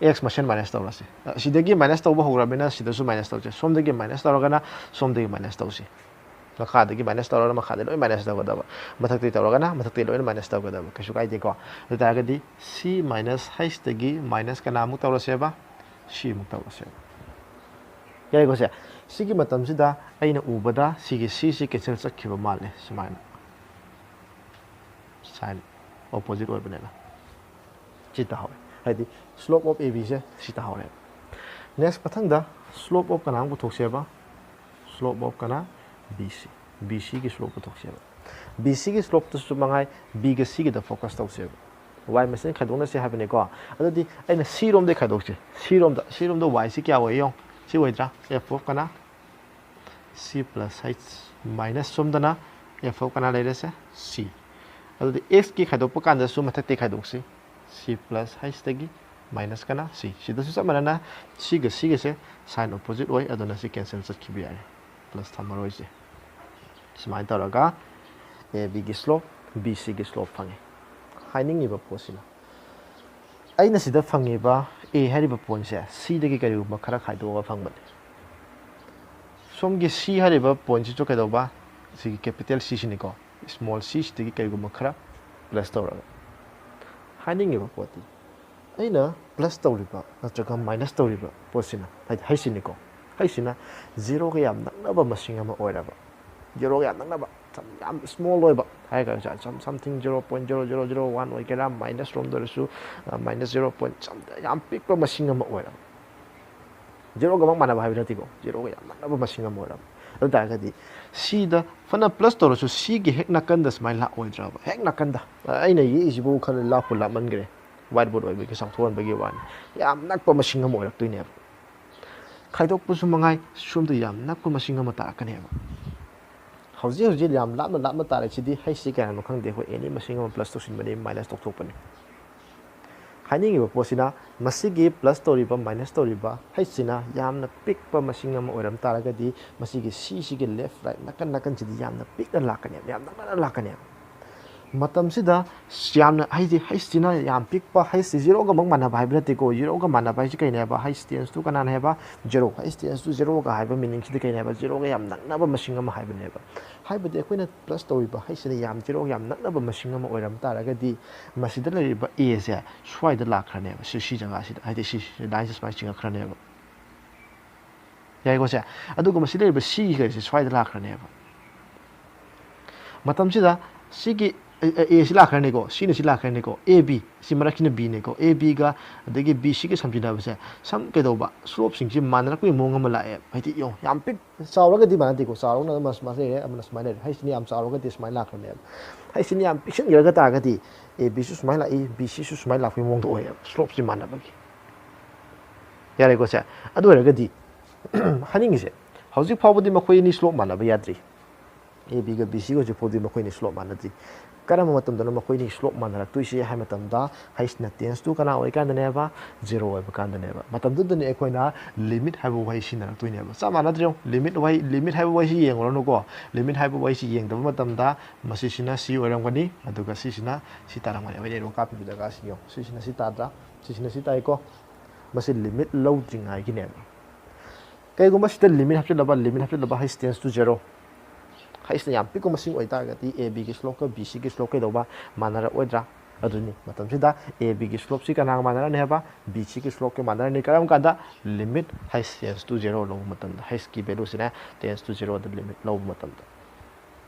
x ꯃꯁꯤꯡ ꯃꯥꯏꯅꯁ ꯇꯧꯔꯁꯤ꯫ ꯑ, ꯁꯤꯗꯒꯤ ꯃꯥꯏꯅꯁ ꯇꯧꯕ ꯍꯧꯔꯕꯅꯤꯅ ꯁꯤꯗꯁꯨ ꯃꯥꯏꯅꯁ ꯇꯧꯁꯦ꯫ ꯁꯣꯝꯗꯒꯤ ꯃꯥꯏꯅꯁ ꯇꯧꯔꯒꯅ ꯁꯣꯝꯗꯒꯤ ꯃꯥꯏꯅꯁ ꯇꯧꯁꯤ꯫ ꯃꯈꯥꯗꯒꯤ ꯃꯥꯏꯅꯁ ꯇꯧꯔꯒꯅ ꯃꯈꯥꯗꯒꯤ ꯂꯣꯏ ꯃꯥꯏꯅꯁ ꯇꯧꯒꯗꯕ, ꯃꯊꯛꯇꯒꯤ ꯇꯧꯔꯒꯅ ꯃꯊꯛꯇꯒꯤ ꯂꯣꯏꯅ ꯃꯥꯏꯅꯁ ꯇꯧꯒꯗꯕ, ꯀꯩꯁꯨ ꯀꯥꯏꯗꯦꯀꯣ꯫ ꯑꯗꯨ ꯑꯣꯏꯇꯥꯔꯒꯗꯤ c minus h ꯇꯒꯤ ꯃꯥꯏꯅꯁ ꯀꯅꯥꯃꯨꯛ ꯇꯧꯔꯁꯦꯕ? c ꯃꯨꯛ ꯇꯧꯔꯁꯦꯕ꯫ ꯌꯥꯏꯀꯣ ꯁꯦ? ꯁꯤꯒꯤ ꯃꯇꯝꯁꯤꯗ ꯑꯩꯅ ꯎꯕꯗ ꯁꯤꯒꯤ c ꯁꯤ ꯀꯦꯟꯁꯦꯜ ꯆꯠꯈꯤꯕ ꯃꯥꯜꯂꯦ, ꯁꯨꯃꯥꯏꯅ꯫ ꯁꯥꯏꯟ ꯑꯣꯄꯣꯖꯤꯠ ꯑꯣꯏꯕꯅꯤꯅ꯫ ꯁꯤ ꯇꯥꯍꯧꯔꯦ꯫ ꯍꯥꯏꯗꯤ ꯁ꯭ꯂꯣꯞ ꯑꯣꯐ a b ꯁꯦ ꯁꯤ ꯇꯥꯍꯧꯔꯦ꯫ ꯅꯦꯛꯁ ꯃꯊꯪꯗ ꯁ꯭ꯂꯣꯞ ꯑꯣꯐ ꯀꯅꯥ ꯑꯃꯨꯛ ꯄꯨꯊꯣꯛꯁꯦꯕ? ꯁ꯭ꯂꯣꯞ ꯑꯣꯐ ꯀꯅꯥ? b c꯫ b c ꯒꯤ ꯁ꯭ꯂꯣꯞ ꯄꯨꯊꯣꯛꯁꯦꯕ꯫ b c ꯒꯤ ꯁ꯭ꯂꯣꯞꯇꯁꯨ ꯃꯉꯥꯏ, b ꯒ c ꯒꯤꯗ ꯐꯣꯀꯁ ꯇꯧꯁꯦꯕ꯫ y ꯃꯁꯤꯡ ꯈꯥꯏꯗꯣꯛꯅꯁꯦ ꯍꯥꯏꯕꯅꯤꯀꯣ꯫ ꯑꯗꯨꯗꯤ ꯑꯩꯅ c ꯔꯣꯝꯗꯒꯤ ꯈꯥꯏꯗꯣꯛꯁꯦ꯫ c ꯔꯣꯝꯗ, c ꯔꯣꯝꯗ y ꯁꯤ ꯀꯌꯥ ꯑꯣꯏ ꯌꯦꯡꯉꯣ꯫ ꯁꯤ ꯑꯣꯏꯗ꯭ꯔꯥ? f of ꯀꯅꯥ? c plus h꯫ ꯃꯥꯏꯅꯁ ꯁꯣꯝꯗꯅ ꯑꯦꯐ ꯑꯣꯐ ꯀꯅꯥ ꯂꯩꯔꯦꯁꯦ? ꯁꯤ꯫ ꯑꯗꯨꯗꯤ ꯑꯦꯛꯁꯀꯤ ꯈꯥꯏꯗꯣꯛꯄ ꯀꯥꯟꯗꯁꯨ ꯃꯊꯛꯇꯒꯤ ꯈꯥꯏꯗꯣꯛꯁꯤ꯫ ꯁꯤ ꯄ꯭ꯂꯁ ꯍꯩꯁꯇꯒꯤ ꯃꯥꯏꯅꯁ ꯀꯅꯥ? ꯁꯤ꯫ ꯁꯤꯗꯁꯨ ꯆꯞ ꯃꯥꯟꯅꯅ ꯁꯤꯒ ꯁꯤꯒꯁꯦ ꯁꯥꯏꯟ ꯑꯣꯄꯣꯖꯤꯠ ꯑꯣꯏ, ꯑꯗꯨꯅ ꯁꯤ ꯀꯦꯟꯁꯦꯜ ꯆꯠꯈꯤꯕ ꯌꯥꯔꯦ, ꯄ꯭ꯂꯁ ꯊꯝꯃꯔꯣꯏꯁꯦ꯫ ꯁꯨꯃꯥꯏꯅ ꯇꯧꯔꯒ ꯑꯦ ꯕꯤꯒꯤ ꯁ꯭ꯂꯣꯞ, ꯕꯤ ꯁꯤꯒꯤ ꯁ꯭ꯂꯣꯞ ꯐꯪꯉꯦ꯫ ꯍꯥꯏꯅꯤꯡꯉꯤꯕ ꯄꯣꯠꯁꯤꯅ, ꯑꯩꯅ ꯁꯤꯗ ꯐꯪꯉꯤꯕ ꯑꯦ ꯍꯥꯏꯔꯤꯕ ꯄꯣꯏꯟꯁꯦ ꯁꯤꯗꯒꯤ ꯀꯔꯤꯒꯨꯝꯕ ꯈꯔ ꯈꯥꯏꯗꯣꯛꯑꯒ ꯐꯪꯕꯅꯤ꯫ ꯁꯣꯝꯒꯤ ꯁꯤ ꯍꯥꯏꯔꯤꯕ ꯄꯣꯏꯟꯁꯤꯁꯨ ꯀꯩꯗꯧꯕ? ꯁꯤꯒꯤ ꯀꯦꯄꯤꯇꯦꯜ ꯁꯤꯁꯤꯅꯤꯀꯣ, ꯁ꯭ꯃꯣꯜ ꯁꯤꯁꯤꯗꯒꯤ ꯀꯔꯤꯒꯨꯝꯕ ꯈꯔ ꯄ꯭ꯂꯁ ꯇꯧꯔꯒ꯫ ꯍꯥꯏꯅꯤꯡꯉꯤꯕ ꯄꯣꯠꯇꯤ, ꯑꯩꯅ ꯄ꯭ꯂꯁ ꯇꯧꯔꯤꯕ ꯅꯠꯇ꯭ꯔꯒ ꯃꯥꯏꯅꯁ ꯇꯧꯔꯤꯕ ꯄꯣꯠꯁꯤꯅ, ꯍꯥꯏꯗꯤ ꯍꯩꯁꯤꯅꯤꯀꯣ, ꯍꯩꯁꯤꯅ ꯖꯤꯔꯣꯒ ꯌꯥꯝ ꯅꯛꯅꯕ ꯃꯁꯤꯡ ꯑꯃ ꯑꯣꯏꯔꯕ, ꯖꯤꯔꯣꯒ ꯌꯥꯝ ꯅꯛꯅꯕ, ꯌꯥꯝ ꯁ꯭ꯃꯣꯜ ꯑꯣꯏꯕ ꯍꯥꯏꯔꯒ, some something zero point zero zero zero one ꯑꯣꯏꯒꯦꯔꯥ, ꯃꯥꯏꯅꯁ ꯔꯣꯝꯗ ꯑꯣꯏꯔꯁꯨ, ꯃꯥꯏꯅꯁ ꯖꯤꯔꯣ ꯄꯣꯏꯟ ꯁꯝ, ꯌꯥꯝ ꯄꯤꯛꯄ ꯃꯁꯤꯡ ꯑꯃ ꯑꯣꯏꯔꯕ, ꯖꯤꯔꯣꯒꯃꯛ ꯃꯥꯟꯅꯕ ꯍꯥꯏꯕ ꯅꯠꯇꯦꯀꯣ, ꯖꯤꯔꯣꯒ ꯌꯥꯝ ꯅꯛꯅꯕ ꯃꯁꯤꯡ ꯑꯃ ꯑꯣꯏꯔꯕ꯫ ꯑꯗꯨ ꯇꯥꯔꯒꯗꯤ ꯁꯤꯗ ꯐꯅ ꯄ꯭ꯂꯁ ꯇꯧꯔꯁꯨ ꯁꯤꯒꯤ ꯍꯦꯛ ꯅꯥꯀꯟꯗ ꯁꯨꯃꯥꯏꯅ ꯂꯥꯛꯑꯣꯏꯗ꯭ꯔꯕ? ꯍꯦꯛ ꯅꯥꯀꯟꯗ, ꯑꯩꯅ ꯌꯦꯛꯏꯁꯤꯕꯨ ꯈꯔ ꯂꯥꯞꯄꯨ ꯂꯥꯞꯃꯟꯈ꯭ꯔꯦ, ꯋꯥꯏꯠ ꯕꯣꯔꯗ ꯑꯣꯏꯕꯒꯤ ꯆꯥꯎꯊꯣꯛꯍꯟꯕꯒꯤ ꯋꯥꯅꯤ꯫ ꯌꯥꯝ ꯅꯛꯄ ꯃꯁꯤꯡ ꯑꯃ ꯑꯣꯏꯔꯛꯇꯣꯏꯅꯦꯕ꯫ ꯈꯥꯏꯗꯣꯛꯄꯁꯨ ꯃꯉꯥꯏ, ꯁꯣꯝꯗ ꯌꯥꯝ ꯅꯛꯄ ꯃꯁꯤꯡ ꯑꯃ ꯇꯥꯔꯛꯀꯅꯦꯕ꯫ ꯍꯧꯖꯤꯛ ꯍꯧꯖꯤꯛ ꯌꯥꯝ ꯂꯥꯞꯅ ꯂꯥꯞꯅ ꯇꯥꯔꯛꯏꯁꯤꯗꯤ ꯍꯩꯁꯁꯤ ꯀꯌꯥꯅꯣ ꯈꯪꯗꯦ, ꯑꯩꯈꯣꯏ ꯑꯦꯅꯤ ꯃꯁꯤꯡ ꯑꯃ ꯄ꯭ꯂꯁ ꯇꯧꯁꯤꯟꯕꯅꯤ, ꯃꯥꯏꯅꯁ ꯇꯧꯊꯣꯛꯄꯅꯤ꯫ ꯍꯥꯏꯅꯤꯡꯉꯤꯕ ꯄꯣꯠꯁꯤꯅ, ꯃꯁꯤꯒꯤ ꯄ꯭ꯂꯁ ꯇꯧꯔꯤꯕ, ꯃꯥꯏꯅꯁ ꯇꯧꯔꯤꯕ ꯍꯩꯁꯁꯤꯅ ꯌꯥꯝꯅ ꯄꯤꯛꯄ ꯃꯁꯤꯡ ꯑꯃ ꯑꯣꯏꯔꯝ ꯇꯥꯔꯒꯗꯤ, ꯃꯁꯤꯒꯤ ꯁꯤꯁꯤꯒꯤ ꯂꯦꯐ ꯔꯥꯏꯠ ꯅꯥꯀꯟ ꯅꯥꯀꯟꯁꯤꯗꯤ ꯌꯥꯝꯅ ꯄꯤꯛꯅ ꯂꯥꯛꯀꯅꯦꯕ, ꯌꯥꯝ ꯅꯛꯅꯅ ꯂꯥꯛꯀꯅꯦꯕ꯫ ꯃꯇꯝꯁꯤꯗ ꯌꯥꯝꯅ, ꯍꯥꯏꯗꯤ ꯍꯩꯁꯁꯤꯅ ꯌꯥꯝ ꯄꯤꯛꯄ, ꯍꯩꯁꯁꯤ ꯖꯤꯔꯣꯒꯃꯛ ꯃꯥꯟꯅꯕ ꯍꯥꯏꯕ ꯅꯠꯇꯦꯀꯣ꯫ ꯖꯤꯔꯣꯒ ꯃꯥꯟꯅꯕ ꯍꯥꯏꯁꯤ ꯀꯩꯅꯦꯕ? ꯍꯩꯁ ꯇꯦꯟꯁ ꯇꯨ ꯀꯅꯥꯅꯦꯕ? ꯖꯤꯔꯣ꯫ ꯍꯩꯁ ꯇꯦꯟꯁ ꯇꯨ ꯖꯤꯔꯣꯒ ꯍꯥꯏꯕ ꯃꯤꯅꯤꯡꯁꯤꯗꯤ ꯀꯩꯅꯦꯕ? ꯖꯤꯔꯣꯒ ꯌꯥꯝ ꯅꯛꯅꯕ ꯃꯁꯤꯡ ꯑꯃ ꯍꯥꯏꯕꯅꯦꯕ꯫ ꯍꯥꯏꯕꯗꯤ ꯑꯩꯈꯣꯏꯅ ꯄ꯭ꯂꯁ ꯇꯧꯔꯤꯕ ꯍꯩꯁꯁꯤꯅ ꯌꯥꯝ, ꯖꯤꯔꯣꯒ ꯌꯥꯝ ꯅꯛꯅꯕ ꯃꯁꯤꯡ ꯑꯃ ꯑꯣꯏꯔꯝ ꯇꯥꯔꯒꯗꯤ, ꯃꯁꯤꯗ ꯂꯩꯔꯤꯕ ꯑꯦꯁꯦ ꯁ꯭ꯋꯥꯏꯗ ꯂꯥꯛꯈ꯭ꯔꯅꯦꯕ, ꯁꯤ, ꯁꯤ ꯖꯒꯥꯁꯤꯗ, ꯍꯥꯏꯗꯤ ꯁꯤ, ꯁꯤ ꯂꯥꯏꯟꯁꯦ ꯁꯨꯃꯥꯏꯅ ꯆꯤꯡꯉꯛꯈ꯭ꯔꯅꯦꯕ꯫ ꯌꯥꯏꯀꯣ ꯁꯦ? ꯑꯗꯨꯒ ꯃꯁꯤ ꯂꯩꯔꯤꯕ ꯁꯤ ꯀꯩꯁꯦ ꯁ꯭ꯋꯥꯏꯗ ꯂꯥꯛꯈ꯭ꯔꯅꯦꯕ꯫ ꯃꯇꯝꯁꯤꯗ ꯁꯤꯒꯤ ꯑꯦ ꯁꯤ ꯂꯥꯛꯈ꯭ꯔꯅꯤꯀꯣ, ꯁꯤꯅ ꯁꯤ ꯂꯥꯛꯈ꯭ꯔꯅꯤꯀꯣ, ꯑꯦ ꯕꯤ, ꯁꯤ ꯃꯔꯛꯁꯤꯅ ꯕꯤꯅꯦꯀꯣ꯫ ꯑꯦ ꯕꯤꯒ ꯑꯗꯒꯤ ꯕꯤ ꯁꯤꯒ ꯁꯝꯖꯤꯟꯅꯕꯁꯦ ꯁꯝ ꯀꯩꯗꯧꯕ, ꯁ꯭ꯂꯣꯞꯁꯤꯡꯁꯤ ꯃꯥꯟꯅꯔꯛꯄꯒꯤ ꯃꯑꯣꯡ ꯑꯃ ꯂꯥꯛꯑꯦ꯫ ꯍꯥꯏꯗꯤ ꯌꯦꯡꯉꯣ, ꯌꯥꯝ ꯄꯤꯛ ꯆꯥꯎꯔꯒꯗꯤ ꯃꯥꯟꯅꯗꯦꯀꯣ, ꯆꯥꯎꯔꯒꯅ ꯑꯃ ꯁꯨꯃꯥꯏꯅ ꯂꯩꯔꯦ, ꯑꯃꯅ ꯁꯨꯃꯥꯏꯅ ꯂꯩꯔꯦ꯫ ꯍꯩꯁꯤꯅ ꯌꯥꯝ ꯆꯥꯎꯔꯒꯗꯤ ꯁꯨꯃꯥꯏꯅ ꯂꯥꯛꯈ꯭ꯔꯅꯦꯕ꯫ ꯍꯩꯁꯤꯅ ꯌꯥꯝ ꯄꯤꯛꯁꯤꯟꯈ꯭ꯔꯒ ꯇꯥꯔꯒꯗꯤ ꯑꯦ ꯕꯤꯁꯨ ꯁꯨꯃꯥꯏꯅ ꯂꯥꯛꯏ, ꯕꯤ ꯁꯤꯁꯨ ꯁꯨꯃꯥꯏꯅ ꯂꯥꯛꯄꯒꯤ ꯃꯑꯣꯡꯗ ꯑꯣꯏꯌꯦꯕ, ꯁ꯭ꯂꯣꯞꯁꯤ ꯃꯥꯟꯅꯕꯒꯤ꯫ ꯌꯥꯔꯦꯀꯣ ꯁꯦ? ꯑꯗꯨ ꯑꯣꯏꯔꯒꯗꯤ ꯍꯥꯏꯅꯤꯡꯉꯤꯁꯦ, ꯍꯧꯖꯤꯛ ꯐꯥꯎꯕꯗꯤ ꯃꯈꯣꯏ ꯑꯅꯤ ꯁ꯭ꯂꯣꯞ ꯃꯥꯟꯅꯕ ꯌꯥꯗ꯭ꯔꯤ꯫ ꯑꯦ ꯕꯤꯒ ꯕꯤ ꯁꯤꯒ ꯍꯧꯖꯤꯛ ꯐꯥꯎꯗꯤ ꯃꯈꯣꯏꯅꯤ ꯁ꯭ꯂꯣꯞ ꯃꯥꯟꯅꯗ꯭ꯔꯤ꯫ ꯀꯔꯝꯕ ꯃꯇꯝꯗꯅꯣ ꯃꯈꯣꯏꯅꯤ ꯁ꯭ꯂꯣꯞ ꯃꯥꯟꯅꯔꯛꯇꯣꯏꯁꯦ ꯍꯥꯏꯕ ꯃꯇꯝꯗ, ꯍꯩꯁꯅ ꯇꯦꯟꯁ ꯇꯨ ꯀꯅꯥ ꯑꯣꯏꯀꯥꯟꯗꯅꯦꯕ? ꯖꯦꯔꯣ ꯑꯣꯏꯕ ꯀꯥꯟꯗꯅꯦꯕ꯫ ꯃꯇꯝꯗꯨꯗꯅꯤ ꯑꯩꯈꯣꯏꯅ ꯂꯤꯃꯤꯠ ꯍꯥꯏꯕ ꯋꯥꯍꯩ ꯁꯤꯖꯤꯟꯅꯔꯛꯇꯣꯏꯅꯦꯕ꯫ ꯆꯞ ꯃꯥꯟꯅꯗ꯭ꯔꯦ ꯌꯦꯡꯉꯣ, ꯂꯤꯃꯤꯠ ꯋꯥꯍꯩ, ꯂꯤꯃꯤꯠ ꯍꯥꯏꯕ ꯋꯥꯍꯩꯁꯤ ꯌꯦꯡꯉꯨꯔꯅꯨꯀꯣ꯫ ꯂꯤꯃꯤꯠ ꯍꯥꯏꯕ ꯋꯥꯍꯩꯁꯤ ꯌꯦꯡꯗꯕ ꯃꯇꯝꯗ ꯃꯁꯤꯁꯤꯅ ꯁꯤ ꯑꯣꯏꯔꯝꯒꯅꯤ, ꯑꯗꯨꯒ ꯁꯤꯁꯤꯅ ꯁꯤ ꯇꯥꯔꯝꯒꯅꯤ꯫ ꯑꯩꯅ ꯑꯦꯔꯣ ꯀꯥꯞꯄꯤꯕ ꯖꯒꯥꯁꯤ ꯌꯦꯡꯉꯣ, ꯁꯤꯁꯤꯅ ꯁꯤ ꯇꯥꯗ꯭ꯔꯥ? ꯁꯤꯁꯤꯅ ꯁꯤ ꯇꯥꯏꯀꯣ꯫ ꯃꯁꯤ ꯂꯤꯃꯤꯠ ꯂꯧꯗ꯭ꯔꯤꯉꯥꯏꯒꯤꯅꯦꯕ꯫ ꯀꯩꯒꯨꯝꯕ ꯁꯤꯗ ꯂꯤꯃꯤꯠ ꯍꯥꯞꯆꯤꯜꯂꯕ, ꯂꯤꯃꯤꯠ ꯍꯥꯞꯆꯤꯜꯂꯕ, ꯍꯩꯁ ꯇꯦꯟꯁ ꯇꯨ ꯖꯦꯔꯣ, ꯍꯩꯁꯅ ꯌꯥꯝ ꯄꯤꯛꯄ ꯃꯁꯤꯡ ꯑꯣꯏꯇꯥꯔꯒꯗꯤ ꯑꯦ ꯕꯤꯒꯤ ꯁ꯭ꯂꯣꯞꯀ ꯕꯤ ꯁꯤꯒꯤ ꯁ꯭ꯂꯣꯞ ꯀꯩꯗꯧꯕ? ꯃꯥꯟꯅꯔꯛꯑꯣꯏꯗ꯭ꯔꯥ? ꯑꯗꯨꯅꯤ꯫ ꯃꯇꯝꯁꯤꯗ ꯑꯦ ꯕꯤꯒꯤ ꯁ꯭ꯂꯣꯞꯁꯤ ꯀꯅꯥꯒ ꯃꯥꯟꯅꯔꯅꯤ ꯍꯥꯏꯕ? ꯕꯤ ꯁꯤꯒꯤ ꯁ꯭ꯂꯣꯞꯀ ꯃꯥꯟꯅꯔꯅꯤ꯫ ꯀꯔꯝ ꯀꯥꯟꯗ? ꯂꯤꯃꯤꯠ ꯍꯩꯁ ꯇꯦꯟꯁ ꯇꯨ ꯖꯦꯔꯣ ꯂꯧꯕ ꯃꯇꯝꯗ, ꯍꯩꯁꯀꯤ ꯚꯦꯂꯨꯁꯤꯅ ꯇꯦꯟꯁ ꯇꯨ ꯖꯦꯔꯣꯗ ꯂꯤꯃꯤꯠ ꯂꯧꯕ ꯃꯇꯝꯗ꯫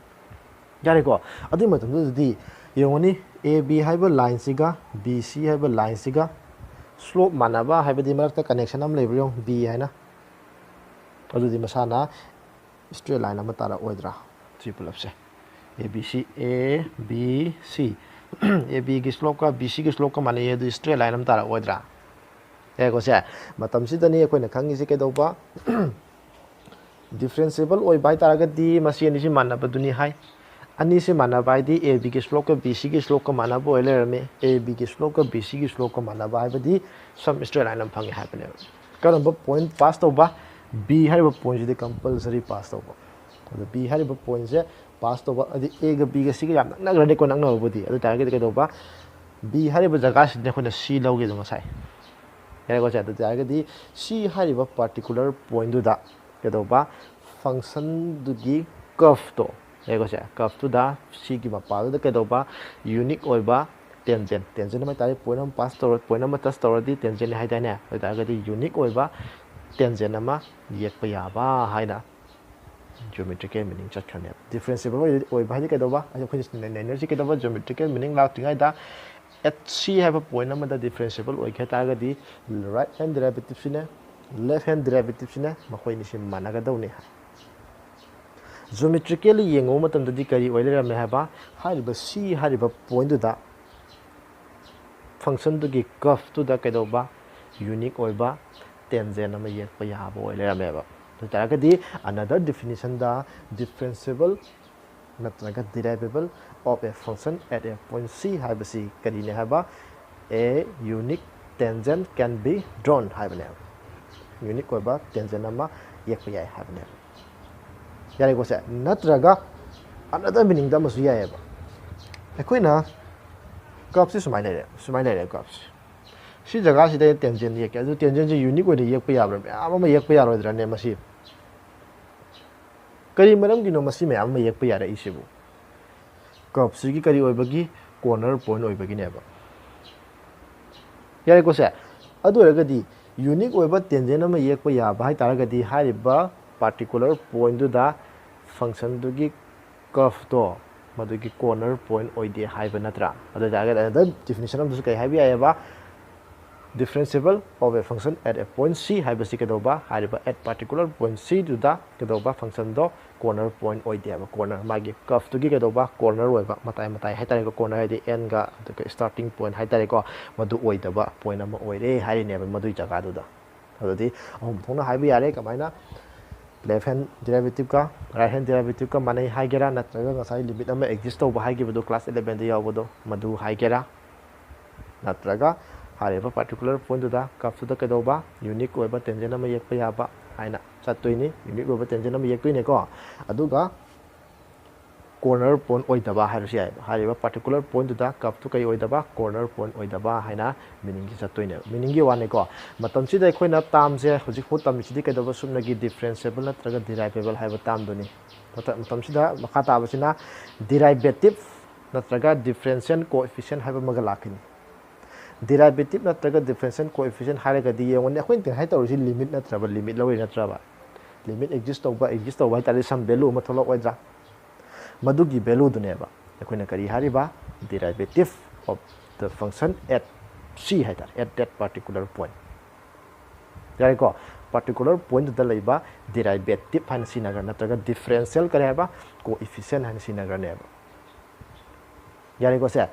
ꯌꯥꯔꯦꯀꯣ? ꯑꯗꯨꯒꯤ ꯃꯇꯝꯗꯨꯗꯗꯤ ꯌꯦꯡꯉꯨꯅꯤ, ꯑꯦ ꯕꯤ ꯍꯥꯏꯕ ꯂꯥꯏꯟꯁꯤꯒ ꯕꯤ ꯁꯤ ꯍꯥꯏꯕ ꯂꯥꯏꯟꯁꯤꯒ ꯁ꯭ꯂꯣꯞ ꯃꯥꯟꯅꯕ ꯍꯥꯏꯕꯗꯤ ꯃꯔꯛꯇ ꯀꯅꯦꯛꯁꯟ ꯑꯃ ꯂꯩꯕ꯭ꯔꯥ ꯌꯦꯡꯉꯨ, ꯕꯤ ꯍꯥꯏꯅ꯫ ꯑꯗꯨꯗꯤ ꯃꯁꯥꯅ ꯁ꯭ꯇ꯭ꯔꯦꯠ ꯂꯥꯏꯟ ꯑꯃ ꯇꯥꯔꯛꯑꯣꯏꯗ꯭ꯔꯥ? ꯁꯤ ꯄꯨꯂꯞꯁꯦ, A B C, A B C, A ꯕꯤꯒꯤ ꯁ꯭ꯂꯣꯞꯀ B ꯁꯤꯒꯤ ꯁ꯭ꯂꯣꯞꯀ ꯃꯥꯟꯅꯩ, ꯑꯗꯨꯗꯤ ꯁ꯭ꯇ꯭ꯔꯦꯠ ꯂꯥꯏꯟ ꯑꯃ ꯇꯥꯔꯛꯑꯣꯏꯗ꯭ꯔꯥ? ꯌꯥꯏꯀꯣ ꯁꯦ? ꯃꯇꯝꯁꯤꯗꯅꯤ ꯑꯩꯈꯣꯏꯅ ꯈꯪꯉꯤꯁꯦ ꯀꯩꯗꯧꯕ? ꯗꯤꯐ꯭ꯔꯦꯟꯁꯤꯌꯦꯕꯜ ꯑꯣꯏꯕ ꯍꯥꯏꯇꯥꯔꯒꯗꯤ ꯃꯁꯤ ꯑꯅꯤꯁꯤ ꯃꯥꯟꯅꯕꯗꯨꯅꯤ ꯍꯥꯏ꯫ ꯑꯅꯤꯁꯤ ꯃꯥꯟꯅꯕ ꯍꯥꯏꯗꯤ ꯑꯦ ꯕꯤꯒꯤ ꯁ꯭ꯂꯣꯞꯀ ꯕꯤ ꯁꯤꯒꯤ ꯁ꯭ꯂꯣꯞꯀ ꯃꯥꯟꯅꯕ ꯑꯣꯏ ꯂꯩꯔꯝꯃꯤ꯫ ꯑꯦ ꯕꯤꯒꯤ ꯁ꯭ꯂꯣꯞꯀ ꯕꯤ ꯁꯤꯒꯤ ꯁ꯭ꯂꯣꯞꯀ ꯃꯥꯟꯅꯕ ꯍꯥꯏꯕꯗꯤ ꯁꯝ ꯁ꯭ꯇ꯭ꯔꯦꯠ ꯂꯥꯏꯟ ꯑꯃ ꯐꯪꯉꯦ ꯍꯥꯏꯕꯅꯦꯕ꯫ ꯀꯔꯝꯕ ꯄꯣꯏꯟꯠ ꯄꯥꯁ ꯇꯧꯕ? ꯕꯤ ꯍꯥꯏꯔꯤꯕ ꯄꯣꯏꯟꯠꯁꯤꯗꯤ ꯀꯝꯄꯜꯁꯔꯤ ꯄꯥꯁ ꯇꯧꯕ꯫ ꯑꯗꯣ ꯕꯤ ꯍꯥꯏꯔꯤꯕ ꯄꯣꯏꯟꯠꯁꯦ ꯄꯥꯁ ꯇꯧꯕ, ꯍꯥꯏꯗꯤ ꯑꯦꯒ ꯕꯤꯒ ꯁꯤꯒ ꯌꯥꯝ ꯅꯛꯅꯈ꯭ꯔꯅꯤꯀꯣ, ꯅꯛꯅꯕꯕꯨꯗꯤ꯫ ꯑꯗꯨ ꯇꯥꯔꯒꯗꯤ ꯀꯩꯗꯧꯕ? ꯕꯤ ꯍꯥꯏꯔꯤꯕ ꯖꯒꯥꯁꯤꯗ ꯑꯩꯈꯣꯏꯅ ꯁꯤ ꯂꯧꯒꯦꯗꯣ ꯉꯁꯥꯏ꯫ ꯌꯥꯔꯦꯀꯣ ꯁꯦ? ꯑꯗꯨ ꯇꯥꯔꯒꯗꯤ ꯁꯤ ꯍꯥꯏꯔꯤꯕ ꯄꯥꯔꯇꯤꯀꯨꯂꯔ ꯄꯣꯏꯟꯠꯗꯨꯗ ꯀꯩꯗꯧꯕ? ꯐꯪꯁꯟꯗꯨꯒꯤ ꯀꯔꯚꯇꯣ, ꯌꯥꯔꯦꯀꯣ ꯁꯦ? ꯀꯔꯚꯇꯨꯗ ꯁꯤꯒꯤ ꯃꯄꯥꯗꯨꯗ ꯀꯩꯗꯧꯕ? ꯌꯨꯅꯤꯛ ꯑꯣꯏꯕ ꯇꯦꯟꯖꯦꯟ, ꯇꯦꯟꯖꯦꯟ ꯑꯃ ꯍꯥꯏꯇꯥꯔꯦ, ꯄꯣꯏꯟꯠ ꯑꯃ ꯄꯥꯁ ꯇꯧꯔ, ꯄꯣꯏꯟꯠ ꯑꯃ ꯇꯆ ꯇꯧꯔꯗꯤ ꯇꯦꯟꯖꯦꯟꯅꯤ ꯍꯥꯏꯗꯥꯏꯅꯦ? ꯑꯗꯨ ꯇꯥꯔꯒꯗꯤ ꯌꯨꯅꯤꯛ ꯑꯣꯏꯕ ꯇꯦꯟꯖꯦꯟ ꯑꯃ ꯌꯦꯛꯄ ꯌꯥꯕ ꯍꯥꯏꯅ ꯖꯤꯑꯣꯃꯦꯇ꯭ꯔꯤꯀꯦꯜ ꯃꯤꯅꯤꯡ ꯆꯠꯈ꯭ꯔꯅꯦꯕ꯫ ꯗꯤꯐ꯭ꯔꯦꯟꯁꯤꯌꯦꯕꯜ ꯑꯣꯏ-, ꯑꯣꯏꯕ ꯍꯥꯏꯗꯤ ꯀꯩꯗꯧꯕ? ꯑꯩꯈꯣꯏꯅ ꯅꯩꯅꯔꯤꯁꯤ ꯀꯩꯗꯧꯕ? ꯖꯤꯑꯣꯃꯦꯇ꯭ꯔꯤꯀꯦꯜ ꯃꯤꯅꯤꯡ ꯂꯥꯛꯇ꯭ꯔꯤꯉꯩꯗ ꯑꯦꯠ ꯁꯤ ꯍꯥꯏꯕ ꯄꯣꯏꯟꯠ ꯑꯃꯗ ꯗꯤꯐ꯭ꯔꯦꯟꯁꯤꯌꯦꯕꯜ ꯑꯣꯏꯒꯦ ꯍꯥꯏ ꯇꯥꯔꯒꯗꯤ ꯔꯥꯏꯠ ꯍꯦꯟ ꯗꯦꯔꯥꯏꯚꯦꯇꯤꯚꯁꯤꯅꯦ, ꯂꯦꯐ ꯍꯦꯟ ꯗꯦꯔꯥꯏꯚꯦꯇꯤꯚꯁꯤꯅꯦ, ꯃꯈꯣꯏꯅꯤꯁꯤ ꯃꯥꯟꯅꯒꯗꯧꯅꯤ ꯍꯥꯏ꯫ ꯖꯤꯑꯣꯃꯦꯇ꯭ꯔꯤꯀꯦꯜꯂꯤ ꯌꯦꯡꯉꯨꯕ ꯃꯇꯝꯗꯗꯤ ꯀꯔꯤ ꯑꯣꯏ ꯂꯩꯔꯝꯃꯦ ꯍꯥꯏꯕ? ꯍꯥꯏꯔꯤꯕ ꯁꯤ ꯍꯥꯏꯔꯤꯕ ꯄꯣꯏꯟꯠꯗꯨꯗ ꯐꯪꯁꯟꯗꯨꯒꯤ ꯀꯔꯚꯇꯨꯗ ꯀꯩꯗꯧꯕ? ꯌꯨꯅꯤꯛ ꯑꯣꯏꯕ ꯇꯦꯟꯖꯦꯟ ꯑꯃ ꯌꯦꯛꯄ ꯌꯥꯕ ꯑꯣꯏ ꯂꯩꯔꯝꯃꯦꯕ꯫ ꯑꯗꯨ ꯑꯣꯏ ꯇꯥꯔꯒꯗꯤ another definitionꯗ ꯗꯤꯐ꯭ꯔꯦꯟꯁꯤꯌꯦꯕꯜ ꯅꯠꯇ꯭ꯔꯒ derivable of a function at a point C ꯍꯥꯏꯕꯁꯤ ꯀꯔꯤꯅꯤ ꯍꯥꯏꯕ? A unique tangent can be drawn ꯍꯥꯏꯕꯅꯦꯕ꯫ ꯌꯨꯅꯤꯛ ꯑꯣꯏꯕ ꯇꯦꯟꯖꯦꯟ ꯑꯃ ꯌꯦꯛꯄ ꯌꯥꯏ ꯍꯥꯏꯕꯅꯦꯕ꯫ ꯌꯥꯔꯦꯀꯣ ꯁꯦ? ꯅꯠꯇ꯭ꯔꯒ another meaningꯗ ꯑꯃꯁꯨ ꯌꯥꯏꯑꯕ꯫ ꯑꯩꯈꯣꯏꯅ curveꯁꯤ ꯁꯨꯃꯥꯏꯅ ꯂꯩꯔꯦ, ꯁꯨꯃꯥꯏꯅ ꯂꯩꯔꯦ curveꯁꯤ꯫ ꯁꯤ ꯖꯒꯥꯁꯤꯗ ꯇꯦꯟꯖꯦꯟ ꯌꯦꯛꯀꯦ꯫ ꯑꯗꯨ ꯇꯦꯟꯖꯦꯟꯁꯤ ꯌꯨꯅꯤꯛ ꯑꯣꯏꯅ ꯌꯦꯛꯄ ꯌꯥꯕ꯭ꯔꯥ? ꯃꯌꯥꯝ ꯑꯃ ꯌꯦꯛꯄ ꯌꯥꯔꯣꯏꯗ꯭ꯔꯅꯦ ꯃꯁꯤ? ꯀꯔꯤ ꯃꯔꯝꯒꯤꯅꯣ ꯃꯁꯤ ꯃꯌꯥꯝ ꯑꯃ ꯌꯦꯛꯄ ꯌꯥꯔꯛꯏꯁꯤꯕꯨ? curveꯁꯤꯒꯤ ꯀꯔꯤ ꯑꯣꯏꯕꯒꯤ? corner point ꯑꯣꯏꯕꯒꯤꯅꯦꯕ꯫ ꯌꯥꯔꯦꯀꯣ ꯁꯦ? ꯑꯗꯨ ꯑꯣꯏꯔꯒꯗꯤ ꯌꯨꯅꯤꯛ ꯑꯣꯏꯕ ꯇꯦꯟꯖꯦꯟ ꯑꯃ ꯌꯦꯛꯄ ꯌꯥꯕ ꯍꯥꯏ ꯇꯥꯔꯒꯗꯤ ꯍꯥꯏꯔꯤꯕ particular pointꯗꯨꯗ functionꯗꯨꯒꯤ curveꯇꯣ ꯃꯗꯨꯒꯤ corner point ꯑꯣꯏꯗꯦ ꯍꯥꯏꯕ ꯅꯠꯇ꯭ꯔꯥ? ꯑꯗꯨ ꯑꯣꯏ ꯇꯥꯔꯒꯗꯤ ꯑꯗ definition ꯑꯃꯗꯁꯨ ꯀꯩ ꯍꯥꯏꯕ ꯌꯥꯏꯑꯕ? Differentiable of a function at a point C ꯍꯥꯏꯕꯁꯤ ꯀꯩꯗꯧꯕ? ꯍꯥꯏꯔꯤꯕ at particular point Cꯗꯨꯗ ꯀꯩꯗꯧꯕ? functionꯗꯣ corner point ꯑꯣꯏꯗꯦꯕ꯫ corner ꯃꯥꯒꯤ curveꯇꯨꯒꯤ ꯀꯩꯗꯧꯕ? corner ꯑꯣꯏꯕ, ꯃꯇꯥꯏ ꯃꯇꯥꯏ ꯍꯥꯏꯇꯥꯔꯦꯀꯣ꯫ corner ꯍꯥꯏꯗꯤ Nꯒ ꯑꯗꯨꯒ starting point ꯍꯥꯏꯇꯥꯔꯦꯀꯣ, ꯃꯗꯨ ꯑꯣꯏꯗꯕ point ꯑꯃ ꯑꯣꯏꯔꯦ ꯍꯥꯏꯔꯤꯅꯦꯕ ꯃꯗꯨꯒꯤ ꯖꯒꯥꯗꯨꯗ꯫ ꯑꯗꯨꯗꯤ ꯑꯍꯨꯝ ꯊꯣꯛꯅ ꯍꯥꯏꯕ ꯌꯥꯔꯦ꯫ ꯀꯃꯥꯏꯅ? left hand derivativeꯀ right hand derivativeꯀ ꯃꯥꯟꯅꯩ ꯍꯥꯏꯒꯦꯔꯥ, ꯅꯠꯇ꯭ꯔꯒ ꯉꯁꯥꯏ limit ꯑꯃ exist ꯇꯧꯕ ꯍꯥꯏꯈꯤꯕꯗꯣ class elevenꯗ ꯌꯥꯎꯕꯗꯣ, ꯃꯗꯨ ꯍꯥꯏꯒꯦꯔꯥ, ꯅꯠꯇ꯭ꯔꯒ ꯍꯥꯏꯔꯤꯕ particular pointꯗꯨꯗ curveꯇꯨꯗ ꯀꯩꯗꯧꯕ? ꯌꯨꯅꯤꯛ ꯑꯣꯏꯕ ꯇꯦꯟꯖꯦꯟ ꯑꯃ ꯌꯦꯛꯄ ꯌꯥꯕ ꯍꯥꯏꯅ ꯆꯠꯇꯣꯏꯅꯤ꯫ ꯌꯨꯅꯤꯛ ꯑꯣꯏꯕ ꯇꯦꯟꯖꯦꯟ ꯑꯃ ꯌꯦꯛꯇꯣꯏꯅꯦꯀꯣ꯫ ꯑꯗꯨꯒ corner point ꯑꯣꯏꯗꯕ ꯍꯥꯏꯔꯁꯨ ꯌꯥꯏꯕ꯫ ꯍꯥꯏꯔꯤꯕ particular pointꯗꯨꯗ curveꯇꯨ ꯀꯩ ꯑꯣꯏꯗꯕ? corner point ꯑꯣꯏꯗꯕ ꯍꯥꯏꯅ meaningꯁꯤ ꯆꯠꯇꯣꯏꯅꯦꯕ꯫ meaningꯒꯤ ꯋꯥꯅꯤꯀꯣ꯫ ꯃꯇꯝꯁꯤꯗ ꯑꯩꯈꯣꯏꯅ termꯁꯦ ꯍꯧꯖꯤꯛꯐꯥꯎ ꯇꯝꯃꯤꯁꯤꯗꯤ ꯀꯩꯗꯧꯕ? ꯁꯨꯞꯅꯒꯤ differentiable ꯅꯠꯇ꯭ꯔꯒ derivable ꯍꯥꯏꯕ termꯗꯨꯅꯤ꯫ ꯃꯇꯝꯁꯤꯗ ꯃꯈꯥ ꯇꯥꯕꯁꯤꯅ derivative ꯅꯠꯇ꯭ꯔꯒ differential coefficient ꯍꯥꯏꯕ ꯑꯃꯒ ꯂꯥꯛꯀꯅꯤ꯫ derivative ꯅꯠꯇ꯭ꯔꯒ differential coefficient ꯍꯥꯏꯔꯒꯗꯤ ꯌꯦꯡꯉꯨꯅꯦ, ꯑꯩꯈꯣꯏꯅ ꯉꯁꯥꯏ ꯇꯧꯔꯤꯁꯤ limit ꯅꯠꯇ꯭ꯔꯕ? limit ꯂꯧꯔꯤ ꯅꯠꯇ꯭ꯔꯕ? limit exist ꯇꯧꯕ, exist ꯇꯧꯕ ꯍꯥꯏ ꯇꯥꯔꯗꯤ some value ꯑꯃ ꯊꯣꯛꯂꯛꯑꯣꯏꯗ꯭ꯔꯥ? ꯃꯗꯨꯒꯤ valueꯗꯨꯅꯦꯕ ꯑꯩꯈꯣꯏꯅ ꯀꯔꯤ ꯍꯥꯏꯔꯤꯕ? derivative of the function at C ꯍꯥꯏ ꯇꯥꯔꯦ, at that particular point꯫ ꯌꯥꯔꯦꯀꯣ? particular pointꯗꯨꯗ ꯂꯩꯕ derivative ꯍꯥꯏꯅ ꯁꯤꯖꯤꯟꯅꯈ꯭ꯔ, ꯅꯠꯇ꯭ꯔꯒ differential ꯀꯔꯤ ꯍꯥꯏꯕ? coefficient ꯍꯥꯏꯅ ꯁꯤꯖꯤꯟꯅꯈ꯭ꯔꯅꯦꯕ꯫ ꯌꯥꯔꯦꯀꯣ ꯁꯦ?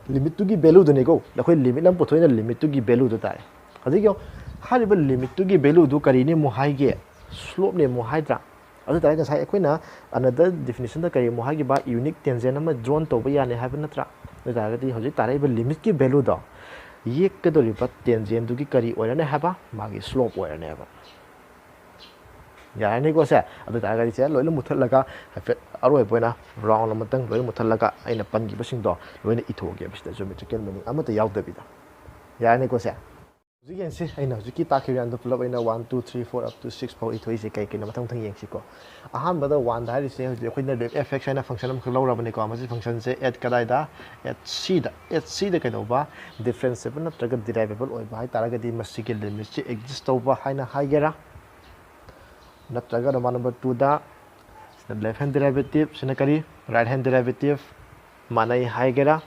limitꯇꯨꯒꯤ valueꯗꯨꯅꯤꯀꯣ꯫ ꯑꯩꯈꯣꯏ limit ꯑꯃ ꯄꯨꯊꯣꯛꯏꯅ limitꯇꯨꯒꯤ valueꯗꯨ ꯇꯥꯔꯦ꯫ ꯍꯧꯖꯤꯛ ꯌꯦꯡꯉꯣ, ꯍꯥꯏꯔꯤꯕ limitꯇꯨꯒꯤ valueꯗꯨ ꯀꯔꯤꯅꯦ ꯑꯃꯨꯛ ꯍꯥꯏꯒꯦ? slopeꯅꯦ ꯑꯃꯨꯛ ꯍꯥꯏꯗ꯭ꯔꯥ? ꯑꯗꯨ ꯇꯥꯔꯗꯤ ꯉꯁꯥꯏ ꯑꯩꯈꯣꯏꯅ another definitionꯗ ꯀꯔꯤ ꯑꯃꯨꯛ ꯍꯥꯏꯈꯤꯕ? Unique tangent ꯑꯃ drawn ꯇꯧꯕ ꯌꯥꯅꯤ ꯍꯥꯏꯕ ꯅꯠꯇ꯭ꯔꯥ? ꯑꯗꯨ ꯇꯥꯔꯒꯗꯤ ꯍꯧꯖꯤꯛ ꯇꯥꯔꯛꯏꯕ limitꯀꯤ valueꯗꯣ ꯌꯦꯛꯀꯗꯧꯔꯤꯕ tangenꯠꯇꯨꯒꯤ ꯀꯔꯤ ꯑꯣꯏꯔꯅꯤ ꯍꯥꯏꯕ? ꯃꯥꯒꯤ slope ꯑꯣꯏꯔꯅꯦꯕ꯫ ꯌꯥꯔꯅꯤꯀꯣ ꯁꯦ? ꯑꯗꯨ ꯇꯥꯔꯒꯗꯤ ꯁꯦ ꯂꯣꯏꯅ ꯃꯨꯊꯠꯂꯒ ꯍꯥꯏꯐꯦꯠ ꯑꯔꯣꯏꯕ ꯑꯣꯏꯅ round ꯑꯃꯇꯪ ꯂꯣꯏꯅ ꯃꯨꯊꯠꯂꯒ ꯑꯩꯅ ꯄꯟꯈꯤꯕꯁꯤꯡꯗꯣ ꯂꯣꯏꯅ ꯏꯊꯣꯛꯑꯒꯦꯕ ꯁꯤꯗ geometrical meaning ꯑꯃꯠꯇ ꯌꯥꯎꯗꯕꯤꯗ꯫ ꯌꯥꯔꯅꯤꯀꯣ ꯁꯦ? ꯍꯧꯖꯤꯛ ꯌꯦꯡꯁꯤ, ꯑꯩꯅ ꯍꯧꯖꯤꯛꯀꯤ ꯇꯥꯛꯈꯤꯕ ꯃꯌꯥꯝꯗꯣ ꯄꯨꯂꯞ ꯑꯩꯅ one, two, three, four, up to six ꯐꯥꯎ ꯏꯊꯣꯛꯏꯁꯦ ꯀꯩ ꯀꯩꯅꯣ? ꯃꯊꯪ ꯃꯊꯪ ꯌꯦꯡꯁꯤꯀꯣ꯫ ꯑꯍꯥꯟꯕꯗ oneꯗ ꯍꯥꯏꯔꯤꯁꯦ ꯍꯧꯖꯤꯛ ꯑꯩꯈꯣꯏꯅ ref F X ꯍꯥꯏꯅ function ꯑꯃꯈꯛ ꯂꯧꯔꯕꯅꯤꯀꯣ꯫ ꯃꯁꯤ functionꯁꯦ at ꯀꯗꯥꯏꯗ? At Cꯗ꯫ At Cꯗ ꯀꯩꯗꯧꯕ? Differentiable ꯅꯠꯇ꯭ꯔꯒ derivable ꯑꯣꯏꯕ ꯍꯥꯏꯇꯥꯔꯒꯗꯤ ꯃꯁꯤꯒꯤ limitꯁꯤ exist ꯇꯧꯕ ꯍꯥꯏꯅ ꯍꯥꯏꯒꯦꯔꯥ? ꯅꯠꯇ꯭ꯔꯒ Roman number twoꯗ ꯁꯤꯅ left hand derivative, ꯁꯤꯅ ꯀꯔꯤ? Right hand derivative ꯃꯥꯟꯅꯩ ꯍꯥꯏꯒꯦꯔꯥ?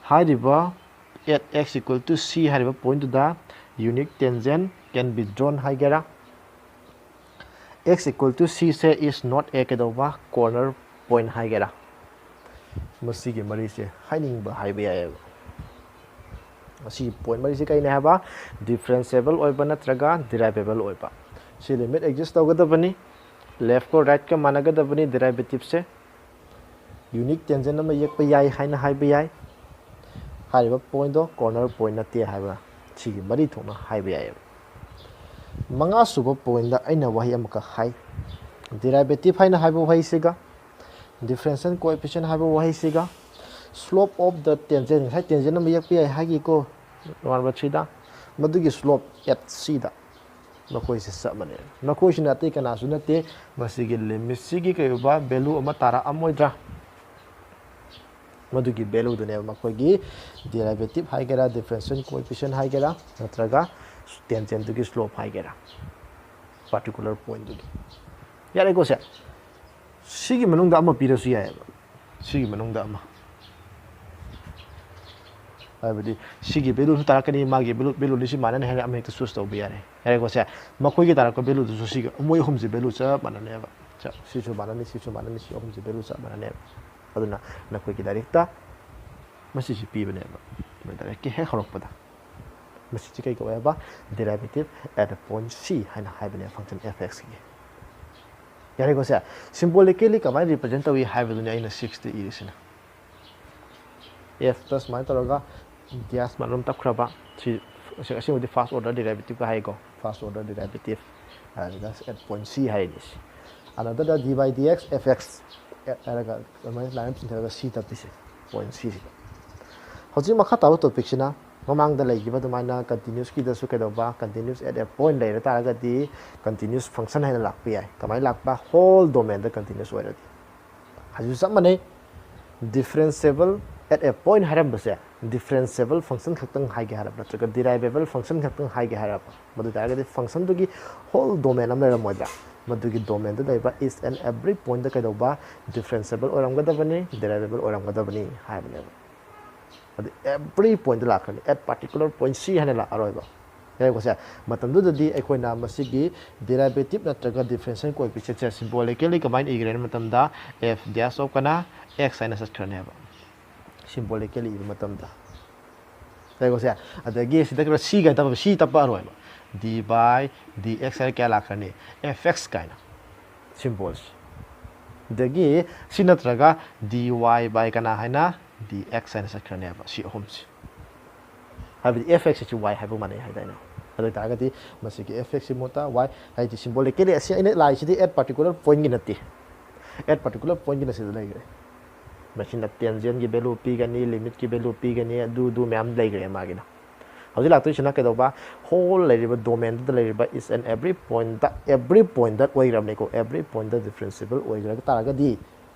ꯍꯥꯏꯔꯤꯕ at x equal to c ꯍꯥꯏꯔꯤꯕ pointꯇꯨꯗ unique tangent can be drawn ꯍꯥꯏꯒꯦꯔꯥ? X equal to cꯁꯦ is not a ꯀꯩꯗꯧꯕ? Corner point ꯍꯥꯏꯒꯦꯔꯥ? ꯃꯁꯤꯒꯤ ꯃꯔꯤꯁꯦ ꯍꯥꯏꯅꯤꯡꯕ ꯍꯥꯏꯕ ꯌꯥꯏꯑꯕ꯫ ꯑꯁꯤꯒꯤ point ꯃꯔꯤꯁꯦ ꯀꯩꯅꯦ ꯍꯥꯏꯕ? Differentiable ꯑꯣꯏꯕ ꯅꯠꯇ꯭ꯔꯒ derivable ꯑꯣꯏꯕ꯫ ꯁꯤ limit exist ꯇꯧꯒꯗꯕꯅꯤ, leftꯀ rightꯀ ꯃꯥꯟꯅꯒꯗꯕꯅꯤ derivativeꯁꯦ꯫ Unique tangent ꯑꯃ ꯌꯦꯛꯄ ꯌꯥꯏ ꯍꯥꯏꯅ ꯍꯥꯏꯕ ꯌꯥꯏ꯫ ꯍꯥꯏꯔꯤꯕ pointꯗꯣ corner point ꯅꯠꯇꯦ ꯍꯥꯏꯕ ꯁꯤꯒꯤ ꯃꯔꯤ ꯊꯣꯛꯅ ꯍꯥꯏꯕ ꯌꯥꯏꯑꯕ꯫ ꯃꯉꯥꯁꯨꯕ pointꯗ ꯑꯩꯅ ꯋꯥꯍꯩ ꯑꯃꯈꯛ ꯍꯥꯏ꯫ Derivative ꯍꯥꯏꯅ ꯍꯥꯏꯕ ꯋꯥꯍꯩꯁꯤꯒ, differential coefficient ꯍꯥꯏꯕ ꯋꯥꯍꯩꯁꯤꯒ, slope of the tangent, ꯉꯁꯥꯏ tangent ꯑꯃ ꯌꯦꯛꯄ ꯌꯥꯏ ꯍꯥꯏꯈꯤꯀꯣ Roman number threeꯗ, ꯃꯗꯨꯒꯤ slope at cꯗ ꯃꯈꯣꯏꯁꯦ ꯆꯞ ꯃꯥꯟꯅꯩ꯫ ꯃꯈꯣꯏꯁꯤꯅ ꯑꯇꯩ ꯀꯅꯥꯁꯨ ꯅꯠꯇꯦ, ꯃꯁꯤꯒꯤ limitꯁꯤꯒꯤ ꯀꯩꯒꯨꯝꯕ value ꯑꯃ ꯇꯥꯔꯛꯑꯝꯃꯣꯏꯗ꯭ꯔꯥ? ꯃꯗꯨꯒꯤ valueꯗꯨꯅꯦꯕ ꯃꯈꯣꯏꯒꯤ derivative ꯍꯥꯏꯒꯦꯔꯥ, differential coefficient ꯍꯥꯏꯒꯦꯔꯥ, ꯅꯠꯇ꯭ꯔꯒ tangentꯗꯨꯒꯤ slope ꯍꯥꯏꯒꯦꯔꯥ, particular pointꯗꯨꯒꯤ꯫ ꯌꯥꯔꯦꯀꯣ ꯁꯦ? ꯁꯤꯒꯤ ꯃꯅꯨꯡꯗ ꯑꯃ ꯄꯤꯔꯁꯨ ꯌꯥꯏꯑꯕ, ꯁꯤꯒꯤ ꯃꯅꯨꯡꯗ ꯑꯃ꯫ ꯍꯥꯏꯕꯗꯤ ꯁꯤꯒꯤ valueꯁꯨ ꯇꯥꯔꯛꯀꯅꯤ, ꯃꯥꯒꯤ value, valueꯗꯤ ꯁꯤ ꯃꯥꯟꯅꯅꯤ ꯍꯥꯏꯅ ꯑꯃ ꯍꯦꯛꯇ choose ꯇꯧꯕ ꯌꯥꯔꯦ꯫ ꯌꯥꯔꯦꯀꯣ ꯁꯦ? ꯃꯈꯣꯏꯒꯤ ꯇꯥꯔꯛꯄ valueꯗꯨꯁꯨ ꯁꯤꯒ, ꯃꯣꯏ ꯑꯍꯨꯝꯁꯦ value ꯆꯞ ꯃꯥꯟꯅꯅꯦꯕ꯫ ꯆꯞ, ꯁꯤꯁꯨ ꯃꯥꯟꯅꯅꯤ, ꯁꯤꯁꯨ ꯃꯥꯟꯅꯅꯤ, ꯁꯤ ꯑꯍꯨꯝꯁꯦ value ꯆꯞ ꯃꯥꯟꯅꯅꯦꯕ꯫ ꯑꯗꯨꯅ ꯅꯈꯣꯏꯒꯤ ꯂꯥꯏꯔꯤꯛꯇ ꯃꯁꯤꯁꯤ ꯄꯤꯕꯅꯦꯕ꯫ ꯅꯣꯏ ꯂꯥꯏꯔꯤꯛꯀꯤ ꯍꯦꯛ ꯍꯧꯔꯛꯄꯗ꯫ ꯃꯁꯤꯁꯤ ꯀꯩ ꯀꯧꯋꯦ ꯍꯥꯏꯕ? Derivative at a point c ꯍꯥꯏꯅ ꯍꯥꯏꯕꯅꯦ function f x ꯀꯤ꯫ ꯌꯥꯔꯦꯀꯣ ꯁꯦ? Symbolically ꯀꯃꯥꯏꯅ represent ꯇꯧꯏ ꯍꯥꯏꯕꯗꯨꯅꯤ ꯑꯩꯅ ꯁꯤꯛꯁꯇ ꯏꯔꯤꯁꯤꯅ꯫ Fꯇ ꯁꯨꯃꯥꯏꯅ ꯇꯧꯔꯒ dash ꯃꯔꯣꯝ ꯇꯞꯈ꯭ꯔꯕ, ꯁꯤ, ꯁꯤ ꯑꯁꯦꯡꯕꯗꯤ first order derivative ꯀ ꯍꯥꯏꯀꯣ, first order derivative ꯍꯥꯏꯔꯒ at point C ꯍꯥꯏꯔꯤꯅꯤ꯫ ꯁꯤ ꯑꯅꯗꯔꯗ d by dx fx ꯍꯥꯏꯔꯒ ꯑꯗꯨꯃꯥꯏꯅ line ꯑꯃ ꯆꯤꯡꯊꯔꯒ C ꯇꯞꯄꯤꯁꯦ point C ꯁꯤꯗ꯫ ꯍꯧꯖꯤꯛ ꯃꯈꯥ ꯇꯥꯕ topicꯁꯤꯅ ꯃꯃꯥꯡꯗ ꯂꯩꯈꯤꯕ ꯑꯗꯨꯃꯥꯏꯅ continuousꯀꯤꯗꯁꯨ ꯀꯩꯗꯧꯕ, continuous at a point ꯂꯩꯔ ꯇꯥꯔꯒꯗꯤ continuous function ꯍꯥꯏꯅ ꯂꯥꯛꯄ ꯌꯥꯏ꯫ ꯀꯃꯥꯏꯅ ꯂꯥꯛꯄ? Whole domainꯗ continuous ꯑꯣꯏꯔꯗꯤ꯫ ꯍꯧꯖꯤꯛꯁꯨ ꯆꯞ ꯃꯥꯟꯅꯩ, differentiable at a point ꯍꯥꯏꯔꯝꯕꯁꯦ differentiable function ꯈꯛꯇꯪ ꯍꯥꯏꯒꯦ ꯍꯥꯏꯔꯕ ꯅꯠꯇ꯭ꯔꯒ derivable function ꯈꯛꯇꯪ ꯍꯥꯏꯒꯦ ꯍꯥꯏꯔꯕ, ꯃꯗꯨ ꯇꯥꯔꯒꯗꯤ functionꯗꯨꯒꯤ whole domain ꯑꯃ ꯂꯩꯔꯝꯃꯣꯏꯗ꯭ꯔꯥ? ꯃꯗꯨꯒꯤ domainꯗ ꯂꯩꯕ each and every pointꯗ ꯀꯩꯗꯧꯕ? Differentiable ꯑꯣꯏꯔꯝꯒꯗꯕꯅꯤ, derivable ꯑꯣꯏꯔꯝꯒꯗꯕꯅꯤ ꯍꯥꯏꯕꯅꯦꯕ꯫ ꯑꯗꯨ every pointꯇ ꯂꯥꯛꯀꯅꯤ, at particular point C ꯍꯥꯏꯅ ꯂꯥꯛꯑꯔꯣꯏꯕ꯫ ꯌꯥꯔꯦꯀꯣ ꯁꯦ? ꯃꯇꯝꯗꯨꯗꯗꯤ ꯑꯩꯈꯣꯏꯅ ꯃꯁꯤꯒꯤ derivative ꯅꯠꯇ꯭ꯔꯒ differential coefficientꯁꯦ symbolically ꯀꯃꯥꯏꯅ ꯏꯒꯦ ꯍꯥꯏꯕ ꯃꯇꯝꯗ f dash of ꯀꯅꯥ x ꯍꯥꯏꯅ ꯆꯠꯈ꯭ꯔꯅꯦꯕ, symbolically ꯏꯕ ꯃꯇꯝꯗ꯫ ꯌꯥꯔꯦꯀꯣ ꯁꯦ? ꯑꯗꯒꯤ ꯁꯤꯗ ꯈꯔ C ꯀꯥꯏꯅ ꯇꯞꯄ, C ꯇꯞꯄꯛꯑꯔꯣꯏꯕ꯫ D by dx ꯍꯥꯏꯔ ꯀꯌꯥ ꯂꯥꯛꯈ꯭ꯔꯅꯤ? Fx ꯀꯥꯏꯅ symbolꯁꯦ꯫ ꯑꯗꯒꯤ ꯁꯤ ꯅꯠꯇ꯭ꯔꯒ dy by ꯀꯅꯥ ꯍꯥꯏꯅ? Dx ꯍꯥꯏꯅ ꯆꯠꯈ꯭ꯔꯅꯦꯕ ꯁꯤ ꯑꯍꯨꯝꯁꯦ꯫ ꯍꯥꯏꯕꯗꯤ fx ꯑꯁꯤ y ꯍꯥꯏꯕ ꯃꯥꯟꯅꯩ ꯍꯥꯏꯗꯥꯏꯅꯦ? ꯑꯗꯨ ꯑꯣꯏꯇꯥꯔꯒꯗꯤ ꯃꯁꯤꯒꯤ fx ꯁꯤ ꯃꯍꯨꯠꯇ y, ꯍꯥꯏꯗꯤ symbolically ꯑꯁꯤ ꯑꯩꯅ ꯂꯥꯛꯏꯁꯤꯗꯤ at particular pointꯀꯤ ꯅꯠꯇꯦ, at particular pointꯀꯤꯅ ꯁꯤꯗ ꯂꯩꯈ꯭ꯔꯦ꯫ ꯃꯁꯤꯅ tangentꯀꯤ value ꯄꯤꯒꯅꯤ, limitꯀꯤ value ꯄꯤꯒꯅꯤ, ꯑꯗꯨ ꯑꯗꯨ ꯃꯌꯥꯝ ꯂꯩꯈ꯭ꯔꯦ ꯃꯥꯒꯤꯅ꯫ ꯍꯧꯖꯤꯛ ꯂꯥꯛꯇꯣꯏꯁꯤꯅ ꯀꯩꯗꯧꯕ? Whole ꯂꯩꯔꯤꯕ domainꯗꯨꯗ ꯂꯩꯔꯤꯕ each and every pointꯇ, every pointꯇ ꯑꯣꯏꯈ꯭ꯔꯕꯅꯤꯀꯣ, every pointꯇ differentiable ꯑꯣꯏꯈ꯭ꯔ ꯇꯥꯔꯒꯗꯤ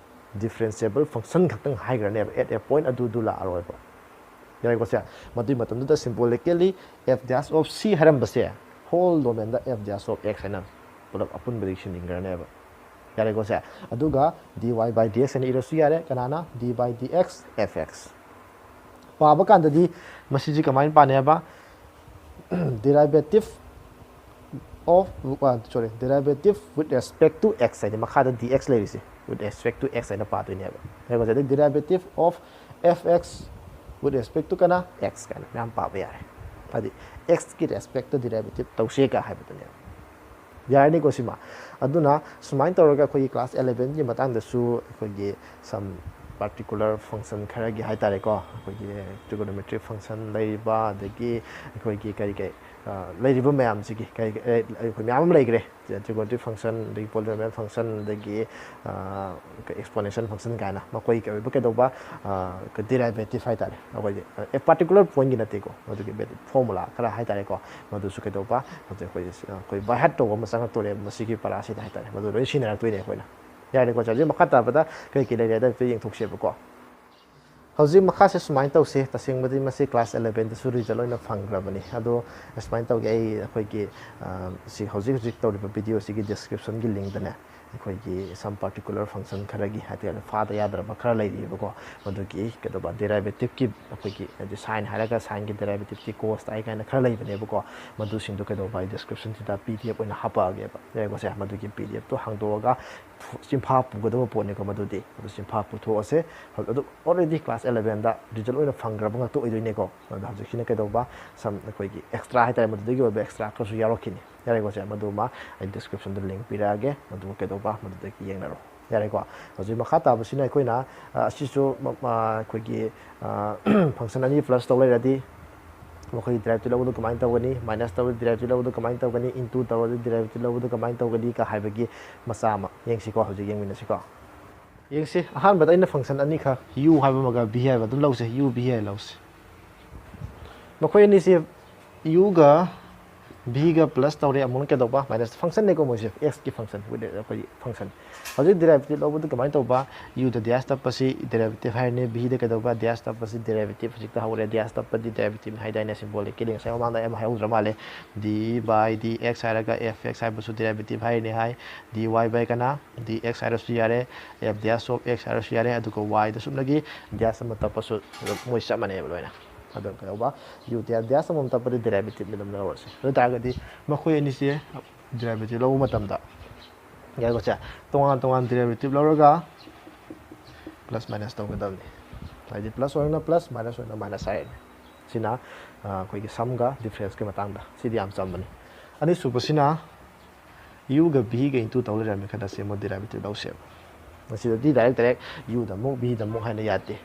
differentiable function ꯈꯛꯇꯪ ꯍꯥꯏꯈ꯭ꯔꯅꯦꯕ at a point ꯑꯗꯨꯗꯨ ꯂꯥꯛꯑꯔꯣꯏꯕ꯫ ꯌꯥꯔꯦꯀꯣ ꯁꯦ? ꯃꯗꯨꯒꯤ ꯃꯇꯝꯗꯨꯗ symbolically f dash of C ꯍꯥꯏꯔꯝꯕꯁꯦ whole domainꯗ f dash of x ꯍꯥꯏꯅ ꯄꯨꯂꯞ ꯑꯄꯨꯟꯕꯗꯒꯤ ꯁꯤꯟꯖꯤꯟꯈ꯭ꯔꯅꯦꯕ꯫ ꯌꯥꯔꯦꯀꯣ ꯁꯦ? ꯑꯗꯨꯒ dy by dx ꯍꯥꯏꯅ ꯏꯔꯁꯨ ꯌꯥꯔꯦ꯫ ꯀꯅꯥꯅ? D by dx fx꯫ ꯄꯥꯕ ꯀꯥꯟꯗꯗꯤ ꯃꯁꯤꯁꯤ ꯀꯃꯥꯏꯅ ꯄꯥꯅꯤ ꯍꯥꯏꯕ? Derivative of, uh, sorry, derivative with respect to x ꯍꯥꯏꯗꯤ ꯃꯈꯥꯗ dx ꯂꯩꯔꯤꯁꯦ, with respect to x ꯍꯥꯏꯅ ꯄꯥꯗꯣꯏꯅꯦꯕ꯫ ꯌꯥꯔꯦꯀꯣ ꯁꯦ? ꯑꯗꯩ derivative of fx with respect to ꯀꯅꯥ? X ꯀꯥꯏꯅ ꯃꯌꯥꯝ ꯄꯥꯕ ꯌꯥꯔꯦ꯫ ꯍꯥꯏꯗꯤ x ꯀꯤ respectꯇ derivative ꯇꯧꯁꯦꯒ ꯍꯥꯏꯕꯗꯨꯅꯦꯕ꯫ ꯌꯥꯔꯅꯤꯀꯣ ꯁꯤꯃ꯫ ꯑꯗꯨꯅ ꯁꯨꯃꯥꯏꯅ ꯇꯧꯔꯒ ꯑꯩꯈꯣꯏꯒꯤ class elevenꯒꯤ ꯃꯇꯥꯡꯗꯁꯨ ꯑꯩꯈꯣꯏꯒꯤ some particular function ꯈꯔꯒꯤ ꯍꯥꯏ ꯇꯥꯔꯦꯀꯣ, ꯑꯩꯈꯣꯏꯒꯤ trigonometric function ꯂꯩꯔꯤꯕ, ꯑꯗꯒꯤ ꯑꯩꯈꯣꯏꯒꯤ ꯀꯔꯤ ꯀꯔꯤ ꯂꯩꯔꯤꯕ ꯃꯌꯥꯝꯁꯤꯒꯤ ꯀꯔꯤ ꯑꯩꯈꯣꯏ ꯃꯌꯥꯝ ꯑꯃ ꯂꯩꯈ꯭ꯔꯦ꯫ Trigonometric function, ꯑꯗꯒꯤ polynomial function, ꯑꯗꯒꯤ exponential function ꯀꯥꯏꯅ ꯃꯈꯣꯏꯒꯤ ꯑꯣꯏꯕ ꯀꯩꯗꯧꯕ derivative ꯍꯥꯏ ꯇꯥꯔꯦ꯫ ꯑꯩꯈꯣꯏꯒꯤ particular pointꯀꯤ ꯅꯠꯇꯦꯀꯣ, ꯃꯗꯨꯒꯤ formula ꯈꯔ ꯍꯥꯏ ꯇꯥꯔꯦꯀꯣ, ꯃꯗꯨꯁꯨ ꯀꯩꯗꯧꯕ ꯍꯧꯖꯤꯛ ꯑꯩꯈꯣꯏ ꯑꯩꯈꯣꯏ by heart ꯇꯧꯕ ꯑꯃ ꯆꯪꯉꯛꯇꯣꯔꯦꯕ ꯃꯁꯤꯒꯤ ꯄꯔꯥꯁꯤꯗ ꯍꯥꯏ ꯇꯥꯔꯦ꯫ ꯃꯗꯨ ꯂꯣꯏ ꯁꯤꯖꯤꯟꯅꯔꯛꯇꯣꯏꯅꯦ ꯑꯩꯈꯣꯏꯅ꯫ ꯌꯥꯔꯦꯀꯣ, ꯍꯧꯖꯤꯛ ꯃꯈꯥ ꯇꯥꯕꯗ ꯀꯔꯤ ꯀꯔꯤ ꯂꯩꯔꯦ ꯍꯥꯏꯕꯗꯣ ꯑꯝꯇ ꯌꯦꯡꯊꯣꯛꯁꯦꯕꯀꯣ꯫ ꯍꯧꯖꯤꯛ ꯃꯈꯥꯁꯦ ꯁꯨꯃꯥꯏꯅ ꯇꯧꯁꯦ꯫ ꯇꯁꯦꯡꯕꯗꯤ ꯃꯁꯤ class elevenꯗꯁꯨ result ꯑꯣꯏꯅ ꯐꯪꯈ꯭ꯔꯕꯅꯤ꯫ ꯑꯗꯣ ꯁꯨꯃꯥꯏꯅ ꯇꯧꯒꯦ, ꯑꯩ ꯑꯩꯈꯣꯏꯒꯤ ꯁꯤ ꯍꯧꯖꯤꯛ ꯍꯧꯖꯤꯛ ꯇꯧꯔꯤꯕ videoꯁꯤꯒꯤ descriptionꯒꯤ linkꯇꯅꯦ ꯑꯩꯈꯣꯏꯒꯤ some particular function ꯈꯔꯒꯤ ꯍꯥꯏꯇꯥꯔꯦ ꯐꯥꯗ ꯌꯥꯗ꯭ꯔꯕ ꯈꯔ ꯂꯩꯔꯤꯕꯀꯣ꯫ ꯃꯗꯨꯒꯤ ꯀꯩꯗꯧꯕ derivative ꯀꯤ ꯑꯩꯈꯣꯏꯒꯤ ꯍꯥꯏꯗꯤ sine ꯍꯥꯏꯔꯒ sineꯒꯤ derivative ꯇꯤ cos ꯇꯥꯏ ꯀꯥꯏꯅ ꯈꯔ ꯂꯩꯕꯅꯦꯕꯀꯣ꯫ ꯃꯗꯨꯁꯤꯡꯗꯣ ꯀꯩꯗꯧꯕ ꯑꯩ descriptionꯁꯤꯗ PDF ꯑꯣꯏꯅ ꯍꯥꯄꯛꯑꯒꯦꯕ꯫ ꯌꯥꯔꯦꯀꯣ ꯁꯦ, ꯃꯗꯨꯒꯤ PDFꯇꯣ ꯍꯥꯡꯗꯣꯛꯑꯒ ꯆꯤꯟꯐꯥ ꯄꯨꯒꯗꯕ ꯄꯣꯠꯅꯤꯀꯣ ꯃꯗꯨꯗꯤ꯫ ꯑꯗꯨ ꯆꯤꯟꯐꯥ ꯄꯨꯊꯣꯛꯑꯁꯦ꯫ ꯑꯗꯨ already class elevenꯗ result ꯑꯣꯏꯅ ꯐꯪꯈ꯭ꯔꯕ ꯉꯥꯛꯇ ꯑꯣꯏꯗꯣꯏꯅꯦꯀꯣ꯫ ꯑꯗꯣ ꯍꯧꯖꯤꯛꯁꯤꯅ ꯀꯩꯗꯧꯕ some ꯑꯩꯈꯣꯏꯒꯤ extra ꯍꯥꯏꯇꯥꯔꯦ, ꯃꯗꯨꯗꯒꯤ ꯑꯣꯏꯕ extra ꯈꯔꯁꯨ ꯌꯥꯎꯔꯛꯈꯤꯅꯤ꯫ ꯌꯥꯔꯦꯀꯣ ꯁꯦ, ꯃꯗꯨꯃ ꯑꯩ descriptionꯗ link ꯄꯤꯔꯛꯑꯒꯦ, ꯃꯗꯨ ꯀꯩꯗꯧꯕ ꯃꯗꯨꯗꯒꯤ ꯌꯦꯡꯅꯔꯣ꯫ ꯌꯥꯔꯦꯀꯣ꯫ ꯍꯧꯖꯤꯛ ꯃꯈꯥ ꯇꯥꯕꯁꯤꯅ ꯑꯩꯈꯣꯏꯅ ꯑꯁꯤꯁꯨ ꯑꯩꯈꯣꯏꯒꯤ function ꯑꯅꯤ plus ꯇꯧ ꯂꯩꯔꯗꯤ ꯃꯈꯣꯏꯒꯤ derivative ꯂꯧꯕꯗꯨ ꯀꯃꯥꯏꯅ ꯇꯧꯒꯅꯤ, minus ꯇꯧꯔꯗꯤ derivative ꯂꯧꯕꯗꯨ ꯀꯃꯥꯏꯅ ꯇꯧꯒꯅꯤ, into ꯇꯧꯔꯗꯤ derivative ꯂꯧꯕꯗꯨ ꯀꯃꯥꯏꯅ ꯇꯧꯒꯅꯤ ꯀ ꯍꯥꯏꯕꯒꯤ ꯃꯆꯥ ꯑꯃ ꯌꯦꯡꯁꯤꯀꯣ꯫ ꯍꯧꯖꯤꯛ ꯌꯦꯡꯃꯤꯟꯅꯁꯤꯀꯣ꯫ ꯌꯦꯡꯁꯤ, ꯑꯍꯥꯟꯕꯗ ꯑꯩꯅ function ꯑꯅꯤꯈꯛ, u ꯍꯥꯏꯕ ꯑꯃꯒ v ꯍꯥꯏꯕ ꯑꯗꯨꯝ ꯂꯧꯁꯦ, u v ꯍꯥꯏꯅ ꯂꯧꯁꯦ꯫ ꯃꯈꯣꯏ ꯑꯅꯤꯁꯤ uꯒ vꯒ plus ꯇꯧꯔꯦ, ꯑꯃꯨꯛꯅ ꯀꯩꯗꯧꯕ minus, functionꯅꯦꯀꯣ ꯃꯣꯏꯁꯦ, xꯀꯤ function, ꯑꯩꯈꯣꯏꯒꯤ function꯫ ꯍꯧꯖꯤꯛ derivative ꯂꯧꯕꯗ ꯀꯃꯥꯏꯅ ꯇꯧꯕ? uꯗ dash ꯇꯞꯄꯁꯤ derivative ꯍꯥꯏꯔꯅꯤ, vꯗ ꯀꯩꯗꯧꯕ dash ꯇꯞꯄꯁꯤ derivative꯫ ꯍꯧꯖꯤꯛꯇ ꯍꯧꯔꯦ, dash ꯇꯞꯄꯗꯤ derivative ꯍꯥꯏꯗꯥꯏꯅꯦ, symbolicꯀꯤ ꯉꯁꯥꯏ ꯃꯃꯥꯡꯗ ꯌꯥꯝ ꯍꯥꯏꯍꯧꯗ꯭ꯔ ꯃꯥꯜꯂꯦ꯫ d by dx ꯍꯥꯏꯔꯒ fx ꯍꯥꯏꯕꯁꯨ derivative ꯍꯥꯏꯔꯅꯤ ꯍꯥꯏ꯫ dy by ꯀꯅꯥ? Dx ꯍꯥꯏꯔꯁꯨ ꯌꯥꯔꯦ, f dash of x ꯍꯥꯏꯔꯁꯨ ꯌꯥꯔꯦ꯫ ꯑꯗꯨꯒ yꯗ ꯁꯨꯞꯅꯒꯤ dash ꯑꯃ ꯇꯞꯄꯁꯨ ꯑꯗꯨꯝ ꯃꯣꯏ ꯆꯞ ꯃꯥꯟꯅꯩꯕ ꯂꯣꯏꯅ꯫ ꯑꯗꯣ ꯀꯩꯗꯧꯕ? u dash ꯑꯃꯃꯝ ꯇꯞꯄꯗꯤ derivative ꯑꯗꯨꯝ ꯂꯧꯔꯁꯦ꯫ ꯑꯗꯨ ꯑꯣꯏ ꯇꯥꯔꯒꯗꯤ ꯃꯈꯣꯏ ꯑꯅꯤꯁꯦ derivative ꯂꯧꯕ ꯃꯇꯝꯗ ꯌꯥꯏꯀꯣ ꯁꯦ, ꯇꯣꯉꯥꯟ ꯇꯣꯉꯥꯟ derivative ꯂꯧꯔꯒ plus minus ꯇꯧꯒꯗꯕꯅꯤ꯫ ꯍꯥꯏꯗꯤ plus ꯑꯣꯏꯔꯒꯅ plus, minus ꯑꯣꯏꯔꯒꯅ minus ꯍꯥꯏꯔꯅꯤ꯫ ꯁꯤꯅ ꯑꯩꯈꯣꯏꯒꯤ sumꯒ differenceꯀꯤ ꯃꯇꯥꯡꯗ꯫ ꯁꯤꯗꯤ ꯌꯥꯝ ꯆꯝꯕꯅꯤ꯫ ꯑꯅꯤꯁꯨꯕꯁꯤꯅ ꯌꯨꯒ ꯚꯤꯒ ꯏꯟꯇꯨ ꯇꯧ ꯂꯩꯔꯝꯃꯦ ꯈꯜꯂꯁꯦ, ꯑꯃꯨꯛ ꯗꯤꯔꯥꯏꯚꯦꯇꯤꯚ ꯂꯧꯁꯦꯕ꯫ ꯃꯁꯤꯗꯗꯤ ꯗꯥꯏꯔꯦꯛ ꯗꯥꯏꯔꯦꯛ ꯌꯨꯗ ꯑꯃꯨꯛ ꯚꯤꯗ ꯑꯃꯨꯛ ꯍꯥꯏꯅ ꯌꯥꯗꯦ꯫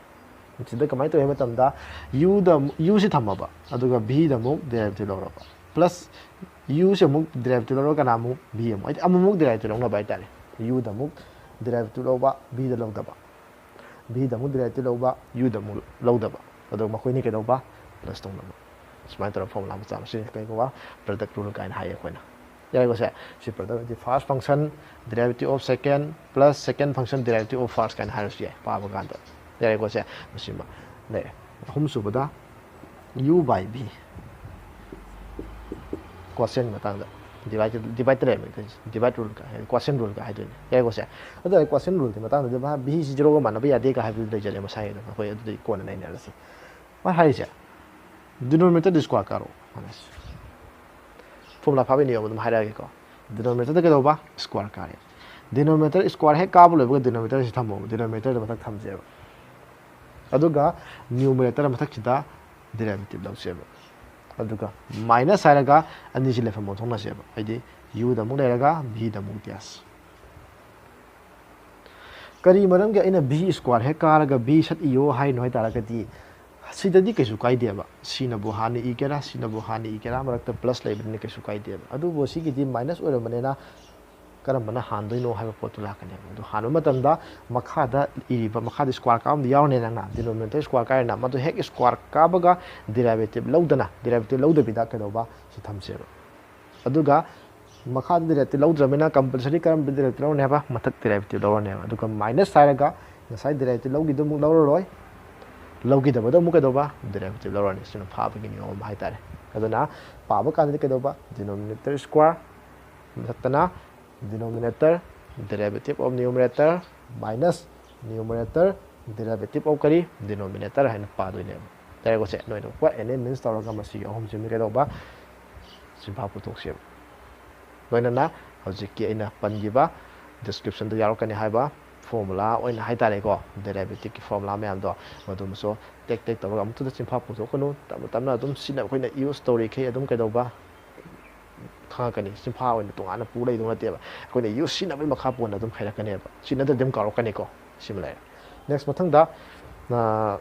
ꯁꯤꯗ ꯀꯃꯥꯏꯅ ꯇꯧꯏ ꯍꯥꯏꯕ ꯃꯇꯝꯗ, ꯌꯨꯗ, ꯌꯨꯁꯤ ꯊꯝꯃꯕ, ꯑꯗꯨꯒ ꯚꯤꯗ ꯑꯃꯨꯛ ꯗꯤꯔꯥꯏꯚꯦꯇꯤꯚ ꯂꯧꯔꯕ, ꯄ꯭ꯂꯁ ꯌꯨꯁꯤ ꯑꯃꯨꯛ ꯗꯤꯔꯥꯏꯚꯦꯇꯤꯚ ꯂꯧꯔꯒ ꯀꯅꯥ ꯑꯃꯨꯛ? ꯚꯤ ꯑꯃꯨꯛ, ꯍꯥꯏꯗꯤ ꯑꯃꯨꯛꯃꯨꯛ ꯗꯤꯔꯥꯏꯚꯦꯇꯤꯚ ꯂꯧꯅꯕ ꯍꯥꯏꯇꯥꯔꯦ꯫ ꯌꯨꯗ ꯑꯃꯨꯛ ꯗꯤꯔꯥꯏꯚꯦꯇꯤꯚ ꯂꯧꯕ, ꯚꯤꯗ ꯂꯧꯗꯕ, ꯚꯤꯗ ꯑꯃꯨꯛ ꯗꯤꯔꯥꯏꯚꯦꯇꯤꯚ ꯂꯧꯕ, ꯌꯨꯗ ꯑꯃꯨꯛ ꯂꯧꯗꯕ, ꯑꯗꯣ ꯃꯈꯣꯏꯅꯤ ꯀꯩꯗꯧꯕ? ꯄ꯭ꯂꯁ ꯇꯧꯅꯕ꯫ ꯁꯨꯃꯥꯏꯅ ꯇꯧꯔꯒ ꯐꯣꯔꯃꯨꯂꯥ ꯃꯆꯥ ꯑꯃ ꯁꯤꯖꯤꯟꯅꯩ, ꯀꯩ ꯀꯧꯕ? ꯄ꯭ꯔꯗꯛ ꯔꯨꯜ ꯀꯥꯏꯅ ꯍꯥꯏꯌꯦ ꯑꯩꯈꯣꯏꯅ꯫ ꯌꯥꯔꯦꯀꯣ ꯁꯦ? ꯁꯤ ꯄ꯭ꯔꯗꯛ ꯍꯥꯏꯗꯤ first function derivative of second plus second function derivative of first ꯀꯥꯏꯅ ꯍꯥꯏꯔꯁꯨ ꯌꯥꯏ ꯄꯥꯕ ꯀꯥꯟꯗ꯫ ꯌꯥꯔꯦꯀꯣ ꯁꯦ? ꯃꯁꯤꯃ ꯂꯩꯔꯦ꯫ ꯑꯍꯨꯝꯁꯨꯕꯗ u by v, ꯀ꯭ꯋꯥꯁꯦꯟ ꯃꯇꯥꯡꯗ ꯗꯤꯚꯥꯏꯠ, ꯗꯤꯚꯥꯏꯠꯇ ꯂꯩꯔꯝꯃꯦ, ꯗꯤꯚꯥꯏꯠ ꯔꯨꯜꯒ ꯍꯥꯏꯗꯤ ꯀ꯭ꯋꯥꯁꯦꯟ ꯔꯨꯜꯒ ꯍꯥꯏꯗꯣꯏꯅꯦ꯫ ꯌꯥꯔꯦꯀꯣ ꯁꯦ? ꯑꯗꯣ ꯑꯩ ꯀ꯭ꯋꯥꯁꯦꯟ ꯔꯨꯜꯒꯤ ꯃꯇꯥꯡꯗꯗꯤ ꯚꯤꯁꯤ ꯖꯤꯔꯣꯒ ꯃꯥꯟꯅꯕ ꯌꯥꯗꯦꯒ ꯍꯥꯏꯕꯗꯨ ꯂꯩꯖꯔꯦ ꯃꯁꯥꯒꯤ ꯑꯗꯨꯝ, ꯑꯩꯈꯣꯏ ꯑꯗꯨꯗꯤ ꯀꯣꯟꯅ ꯅꯩꯅꯔꯁꯤ꯫ ꯃꯥ ꯍꯥꯏꯔꯤꯁꯦ, denominator square ꯀꯥꯔꯣ꯫ ꯐꯣꯔꯃꯨꯂꯥ ꯐꯥꯕꯒꯤ ꯅꯤꯌꯣꯝ ꯑꯗꯨꯝ ꯍꯥꯏꯔꯛꯑꯒꯦꯀꯣ꯫ Denominatorꯗ ꯀꯩꯗꯧꯕ? Square ꯀꯥꯔꯦ꯫ Denominator square ꯍꯦꯛ ꯀꯥꯕ ꯂꯣꯏꯕꯒ denominatorꯁꯤ ꯊꯝꯃꯣꯕ, denominatorꯗ ꯃꯊꯛ ꯊꯝꯁꯦꯕ꯫ ꯑꯗꯨꯒ numerator ꯃꯊꯛꯁꯤꯗ derivative ꯂꯧꯁꯦꯕ꯫ ꯑꯗꯨꯒ minus ꯍꯥꯏꯔꯒ ꯑꯅꯤꯁꯤ ꯂꯩꯐꯝ ꯑꯣꯟꯊꯣꯛꯅꯁꯦꯕ, ꯍꯥꯏꯗꯤ ꯌꯨꯗ ꯑꯃꯨꯛ ꯂꯩꯔꯒ ꯚꯤꯗ ꯑꯃꯨꯛ ꯗꯦꯁ꯫ ꯀꯔꯤ ꯃꯔꯝꯒꯤ ꯑꯩꯅ ꯚꯤ square ꯍꯦꯛ ꯀꯥꯔꯒ ꯚꯤ ꯁꯠ ꯏꯌꯣ ꯍꯥꯏꯅꯣ ꯍꯥꯏ ꯇꯥꯔꯒꯗꯤ, ꯁꯤꯗꯗꯤ ꯀꯩꯁꯨ ꯀꯥꯏꯗꯦꯕ, ꯁꯤꯅꯕꯨ ꯍꯥꯟꯅ ꯏꯒꯦꯔꯥ, ꯁꯤꯅꯕꯨ ꯍꯥꯟꯅ ꯏꯒꯦꯔꯥ, ꯃꯔꯛꯇ ꯄ꯭ꯂꯁ ꯂꯩꯕꯅꯤꯅ ꯀꯩꯁꯨ ꯀꯥꯏꯗꯦꯕ꯫ ꯑꯗꯨꯕꯨ ꯁꯤꯒꯤꯗꯤ ꯃꯥꯏꯅꯁ ꯑꯣꯏꯔꯕꯅꯤꯅ ꯀꯔꯝꯕꯅ ꯍꯥꯟꯗꯣꯏꯅꯣ ꯍꯥꯏꯕ ꯄꯣꯠꯇꯨ ꯂꯥꯛꯀꯅꯦꯕ꯫ ꯑꯗꯨ ꯍꯥꯟꯕ ꯃꯇꯝꯗ ꯃꯈꯥꯗ ꯏꯔꯤꯕ, ꯃꯈꯥꯗ square ꯀꯥꯕ ꯑꯃꯗꯤ ꯌꯥꯎꯔꯅꯤ ꯅꯪꯅ, denominator square ꯀꯥꯏꯔꯦꯅ, ꯃꯗꯨ ꯍꯦꯛ square ꯀꯥꯕꯒ derivative ꯂꯧꯗꯅ, derivative ꯂꯧꯗꯕꯤꯗ ꯀꯩꯗꯧꯕ? ꯁꯤ ꯊꯝꯁꯦꯕ꯫ ꯑꯗꯨꯒ ꯃꯈꯥꯗ derivative ꯂꯧꯗ꯭ꯔꯕꯅꯤꯅ compulsory ꯀꯔꯝꯕ derivative ꯂꯧꯔꯅꯤ ꯍꯥꯏꯕ? ꯃꯊꯛ derivative ꯂꯧꯔꯅꯦꯕ꯫ ꯑꯗꯨꯒ minus ꯍꯥꯏꯔꯒ ꯉꯁꯥꯏ derivative ꯂꯧꯈꯤꯗꯨ ꯑꯃꯨꯛ ꯂꯧꯔꯔꯣꯏ, ꯂꯧꯈꯤꯗꯕꯗꯣ ꯑꯃꯨꯛ ꯀꯩꯗꯧꯕ? Derivative ꯂꯧꯔꯅꯤ꯫ ꯁꯤꯅ ꯐꯥꯕꯒꯤ ꯅꯤꯌꯣꯝ ꯑꯃ ꯍꯥꯏꯇꯥꯔꯦ꯫ ꯑꯗꯨꯅ ꯄꯥꯕ ꯀꯥꯟꯗꯗꯤ ꯀꯩꯗꯧꯕ? Denominator square ꯃꯊꯛꯇꯅ denominator derivative of numerator minus numerator derivative of ꯀꯔꯤ? Denominator ꯍꯥꯏꯅ ꯄꯥꯗꯣꯏꯅꯦꯕ꯫ ꯌꯥꯔꯦꯀꯣ ꯁꯦ? ꯅꯣꯏꯅ ꯀꯣ any means ꯇꯧꯔꯒ ꯃꯁꯤꯒꯤ ꯑꯍꯨꯝꯁꯤꯃ ꯀꯩꯗꯧꯕ? ꯆꯤꯟꯐꯥ ꯄꯨꯊꯣꯛꯁꯦꯕ꯫ ꯂꯣꯏꯅꯅ ꯍꯧꯖꯤꯛꯀꯤ ꯑꯩꯅ ꯄꯟꯈꯤꯕ descriptionꯗ ꯌꯥꯎꯔꯛꯀꯅꯤ ꯍꯥꯏꯕ ꯐꯣꯔꯃꯨꯂꯥ ꯑꯣꯏꯅ ꯍꯥꯏꯇꯥꯔꯦꯀꯣ, derivativeꯀꯤ ꯐꯣꯔꯃꯨꯂꯥ ꯃꯌꯥꯝꯗꯣ, ꯃꯗꯨꯃꯁꯨ ꯇꯦꯛ ꯇꯦꯛ ꯇꯧꯔꯒ ꯑꯃꯨꯛꯇꯗ ꯆꯤꯟꯐꯥ ꯄꯨꯊꯣꯛꯀꯅꯨ꯫ ꯇꯞꯅ ꯇꯞꯅ ꯑꯗꯨꯝ ꯁꯤꯅ ꯑꯩꯈꯣꯏꯅ use ꯇꯧꯔꯤꯈꯩ ꯑꯗꯨꯝ ꯀꯩꯗꯧꯕ? ꯈꯪꯉꯛꯀꯅꯤ꯫ ꯆꯤꯟꯐꯥ ꯑꯣꯏꯅ ꯇꯣꯉꯥꯟꯅ ꯄꯨ ꯂꯩꯗꯧ ꯅꯠꯇꯦꯕ꯫ ꯑꯩꯈꯣꯏꯅ ꯌꯨꯁ ꯁꯤꯖꯤꯟꯅꯕꯒꯤ ꯃꯈꯥ ꯄꯣꯟꯅ ꯑꯗꯨꯝ ꯍꯩꯔꯛꯀꯅꯦꯕ꯫ ꯁꯤ ꯅꯠꯇ꯭ꯔꯗꯤ ꯑꯗꯨꯝ ꯀꯥꯎꯔꯛꯀꯅꯤꯀꯣ꯫ ꯁꯤꯃ ꯂꯩꯔꯦ꯫ Next ꯃꯊꯪꯗ, ꯑ,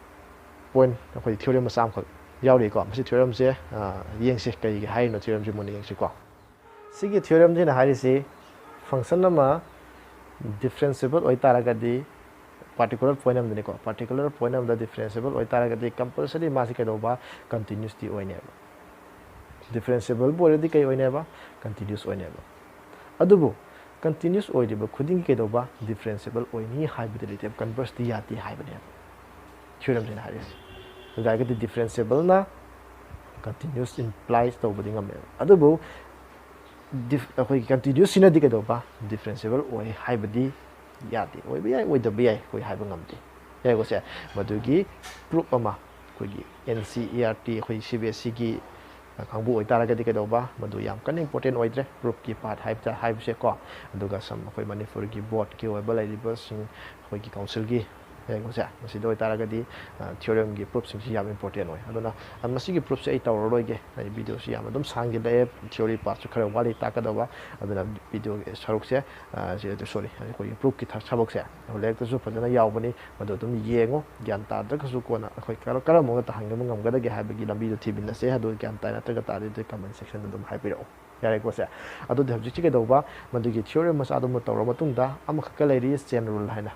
point ꯑꯩꯈꯣꯏ theorem ꯃꯆꯥ ꯑꯃꯈꯛ ꯌꯥꯎꯔꯤꯀꯣ꯫ ꯃꯁꯤ theoremꯁꯦ, ꯑ, ꯌꯦꯡꯁꯤ, ꯀꯩꯒꯤ ꯍꯥꯏꯔꯤꯅꯣ theoremꯁꯦ ꯃꯨꯟꯅ ꯌꯦꯡꯁꯤꯀꯣ꯫ ꯁꯤꯒꯤ theoremꯁꯤꯅ ꯍꯥꯏꯔꯤꯁꯤ function ꯑꯃ differentiable ꯑꯣꯏꯇꯥꯔꯒꯗꯤ particular point ꯑꯃꯗꯅꯤꯀꯣ, particular point ꯑꯃꯗ differentiable ꯑꯣꯏꯇꯥꯔꯒꯗꯤ compulsory ꯃꯥꯁꯤ ꯀꯩꯗꯧꯕ, continuousꯇꯤ ꯑꯣꯏꯅꯦꯕ꯫ Differentiableꯕꯨ ꯑꯣꯏꯔꯗꯤ ꯀꯩ ꯑꯣꯏꯅꯦꯕ? Continuous ꯑꯣꯏꯅꯦꯕ꯫ ꯑꯗꯨꯕꯨ continuous ꯑꯣꯏꯔꯤꯕ ꯈꯨꯗꯤꯡꯒꯤ ꯀꯩꯗꯧꯕ, differentiable ꯑꯣꯏꯅꯤ ꯍꯥꯏꯕꯗꯤ ꯂꯩꯇꯦꯕ, converseꯇꯤ ꯌꯥꯗꯦ ꯍꯥꯏꯕꯅꯦꯕ theoremꯁꯤꯅ ꯍꯥꯏꯔꯤꯁꯦ꯫ ꯑꯗꯨ ꯑꯣꯏꯇꯥꯔꯒꯗꯤ differentiableꯅ continuous implies ꯇꯧꯕꯗꯤ ꯉꯝꯃꯦꯕ꯫ ꯑꯗꯨꯕꯨ dif-, ꯑꯩꯈꯣꯏꯒꯤ continuousꯁꯤꯅꯗꯤ ꯀꯩꯗꯧꯕ, differentiable ꯑꯣꯏ ꯍꯥꯏꯕꯗꯤ ꯌꯥꯗꯦ꯫ ꯑꯣꯏꯕ ꯌꯥꯏ, ꯑꯣꯏꯗꯕ ꯌꯥꯏ, ꯑꯩꯈꯣꯏ ꯍꯥꯏꯕ ꯉꯝꯗꯦ꯫ ꯌꯥꯏꯀꯣ ꯁꯦ? ꯃꯗꯨꯒꯤ proof ꯑꯃ ꯑꯩꯈꯣꯏꯒꯤ NCERT, ꯑꯩꯈꯣꯏ CBSEꯒꯤ ꯀꯥꯡꯕꯨ ꯑꯣꯏꯇꯥꯔꯒꯗꯤ ꯀꯩꯗꯧꯕ, ꯃꯗꯨ ꯌꯥꯝ ꯀꯟꯅ important ꯑꯣꯏꯗ꯭ꯔꯦ, proofꯀꯤ part ꯍꯥꯏꯕꯗ, ꯍꯥꯏꯕꯁꯦꯀꯣ꯫ ꯑꯗꯨꯒ ꯁꯝ ꯑꯩꯈꯣꯏ ꯃꯅꯤꯄꯨꯔꯒꯤ boardꯀꯤ ꯑꯣꯏꯕ ꯂꯩꯔꯤꯕꯁꯤꯡ, ꯑꯩꯈꯣꯏꯒꯤ councilꯒꯤ, ꯌꯥꯏꯀꯣ ꯁꯦ? ꯃꯁꯤꯗ ꯑꯣꯏꯇꯥꯔꯒꯗꯤ, ꯑ, theoremꯒꯤ proofꯁꯤꯡꯁꯤ ꯌꯥꯝ important ꯑꯣꯏ꯫ ꯑꯗꯨꯅ, ꯑ, ꯃꯁꯤꯒꯤ proofꯁꯦ ꯑꯩ ꯇꯧꯔꯔꯣꯏꯒꯦ꯫ ꯑꯩ videoꯁꯤ ꯌꯥꯝ ꯑꯗꯨꯝ ꯁꯥꯡꯖꯤꯜꯂꯛꯑꯦ, theory partꯁꯨ ꯈꯔ ꯋꯥꯠꯂꯤ ꯇꯥꯛꯀꯗꯕ꯫ ꯑꯗꯨꯅ videoꯒꯤ ꯁꯔꯨꯛꯁꯦ, ꯑ, ꯁꯤ, sorry, ꯑꯩꯈꯣꯏꯒꯤ proofꯀꯤ ꯊ-, ꯊꯕꯛꯁꯦ ꯂꯥꯏꯔꯤꯛꯇꯁꯨ ꯐꯖꯅ ꯌꯥꯎꯕꯅꯤ꯫ ꯃꯗꯨ ꯑꯗꯨꯝ ꯌꯦꯡꯉꯣ꯫ ꯒ꯭ꯌꯥꯟ ꯇꯥꯗ꯭ꯔꯒꯁꯨ ꯀꯣꯟꯅ ꯑꯩꯈꯣꯏ ꯀꯔ-, ꯀꯔꯝꯕ ꯃꯑꯣꯡꯗ ꯇꯥꯍꯟꯕ ꯉꯝꯒꯗꯒꯦ ꯍꯥꯏꯕꯒꯤ ꯂꯝꯕꯤꯗꯣ ꯊꯤꯃꯤꯟꯅꯁꯦ꯫ ꯑꯗꯨ ꯒ꯭ꯌꯥꯟ ꯇꯥꯏ ꯅꯠꯇ꯭ꯔꯒ ꯇꯥꯗꯦ ꯑꯗꯨ comment sectionꯗ ꯑꯗꯨꯝ ꯍꯥꯏꯕꯤꯔꯛꯑꯣ꯫ ꯌꯥꯔꯦꯀꯣ ꯁꯦ? ꯑꯗꯨꯗꯤ ꯍꯧꯖꯤꯛꯁꯤ ꯀꯩꯗꯧꯕ? ꯃꯗꯨꯒꯤ theorem ꯃꯆꯥꯗꯨꯃ ꯇꯧꯔ ꯃꯇꯨꯡꯗ ꯑꯃꯈꯛꯀ ꯂꯩꯔꯤ, chain rule ꯍꯥꯏꯅ꯫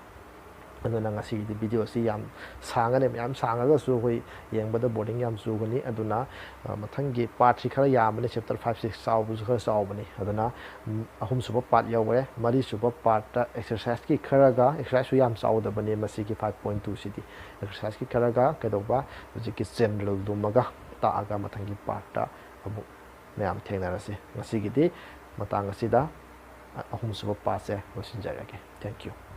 ꯑꯗꯨꯅ ꯉꯁꯤꯒꯤꯗꯤ videoꯁꯤ ꯌꯥꯝ ꯁꯥꯡꯉꯅꯤ, ꯃꯌꯥꯝ ꯁꯥꯡꯉꯒꯁꯨ ꯑꯩꯈꯣꯏ ꯌꯦꯡꯕꯗ boring ꯌꯥꯝ ꯆꯨꯒꯅꯤ꯫ ꯑꯗꯨꯅ, ꯑ, ꯃꯊꯪꯒꯤ partꯁꯤ ꯈꯔ ꯌꯥꯝꯕꯅꯤ, chapter five, six ꯆꯥꯎꯕꯁꯨ ꯈꯔ ꯆꯥꯎꯕꯅꯤ꯫ ꯑꯗꯨꯅ, ꯎꯝ, ꯑꯍꯨꯝꯁꯨꯕ part ꯌꯧꯈ꯭ꯔꯦ꯫ ꯃꯔꯤꯁꯨꯕ partꯇ exerciseꯀꯤ ꯈꯔꯒ, exerciseꯁꯨ ꯌꯥꯝ ꯆꯥꯎꯗꯕꯅꯤ ꯃꯁꯤꯒꯤ five point twoꯁꯤꯗꯤ꯫ Exerciseꯀꯤ ꯈꯔꯒ ꯀꯩꯗꯧꯕ, ꯍꯧꯖꯤꯛꯀꯤ chain ruleꯗꯨꯃꯒ ꯇꯥꯛꯑꯒ ꯃꯊꯪꯒꯤ partꯇ ꯑꯃꯨꯛ ꯃꯌꯥꯝ ꯊꯦꯡꯅꯔꯁꯤ꯫ ꯉꯁꯤꯒꯤꯗꯤ ꯃꯇꯥꯡ ꯑꯁꯤꯗ ꯑꯍꯨꯝꯁꯨꯕ partꯁꯦ ꯂꯣꯏꯁꯤꯟꯖꯔꯒꯦ꯫ Thank you꯫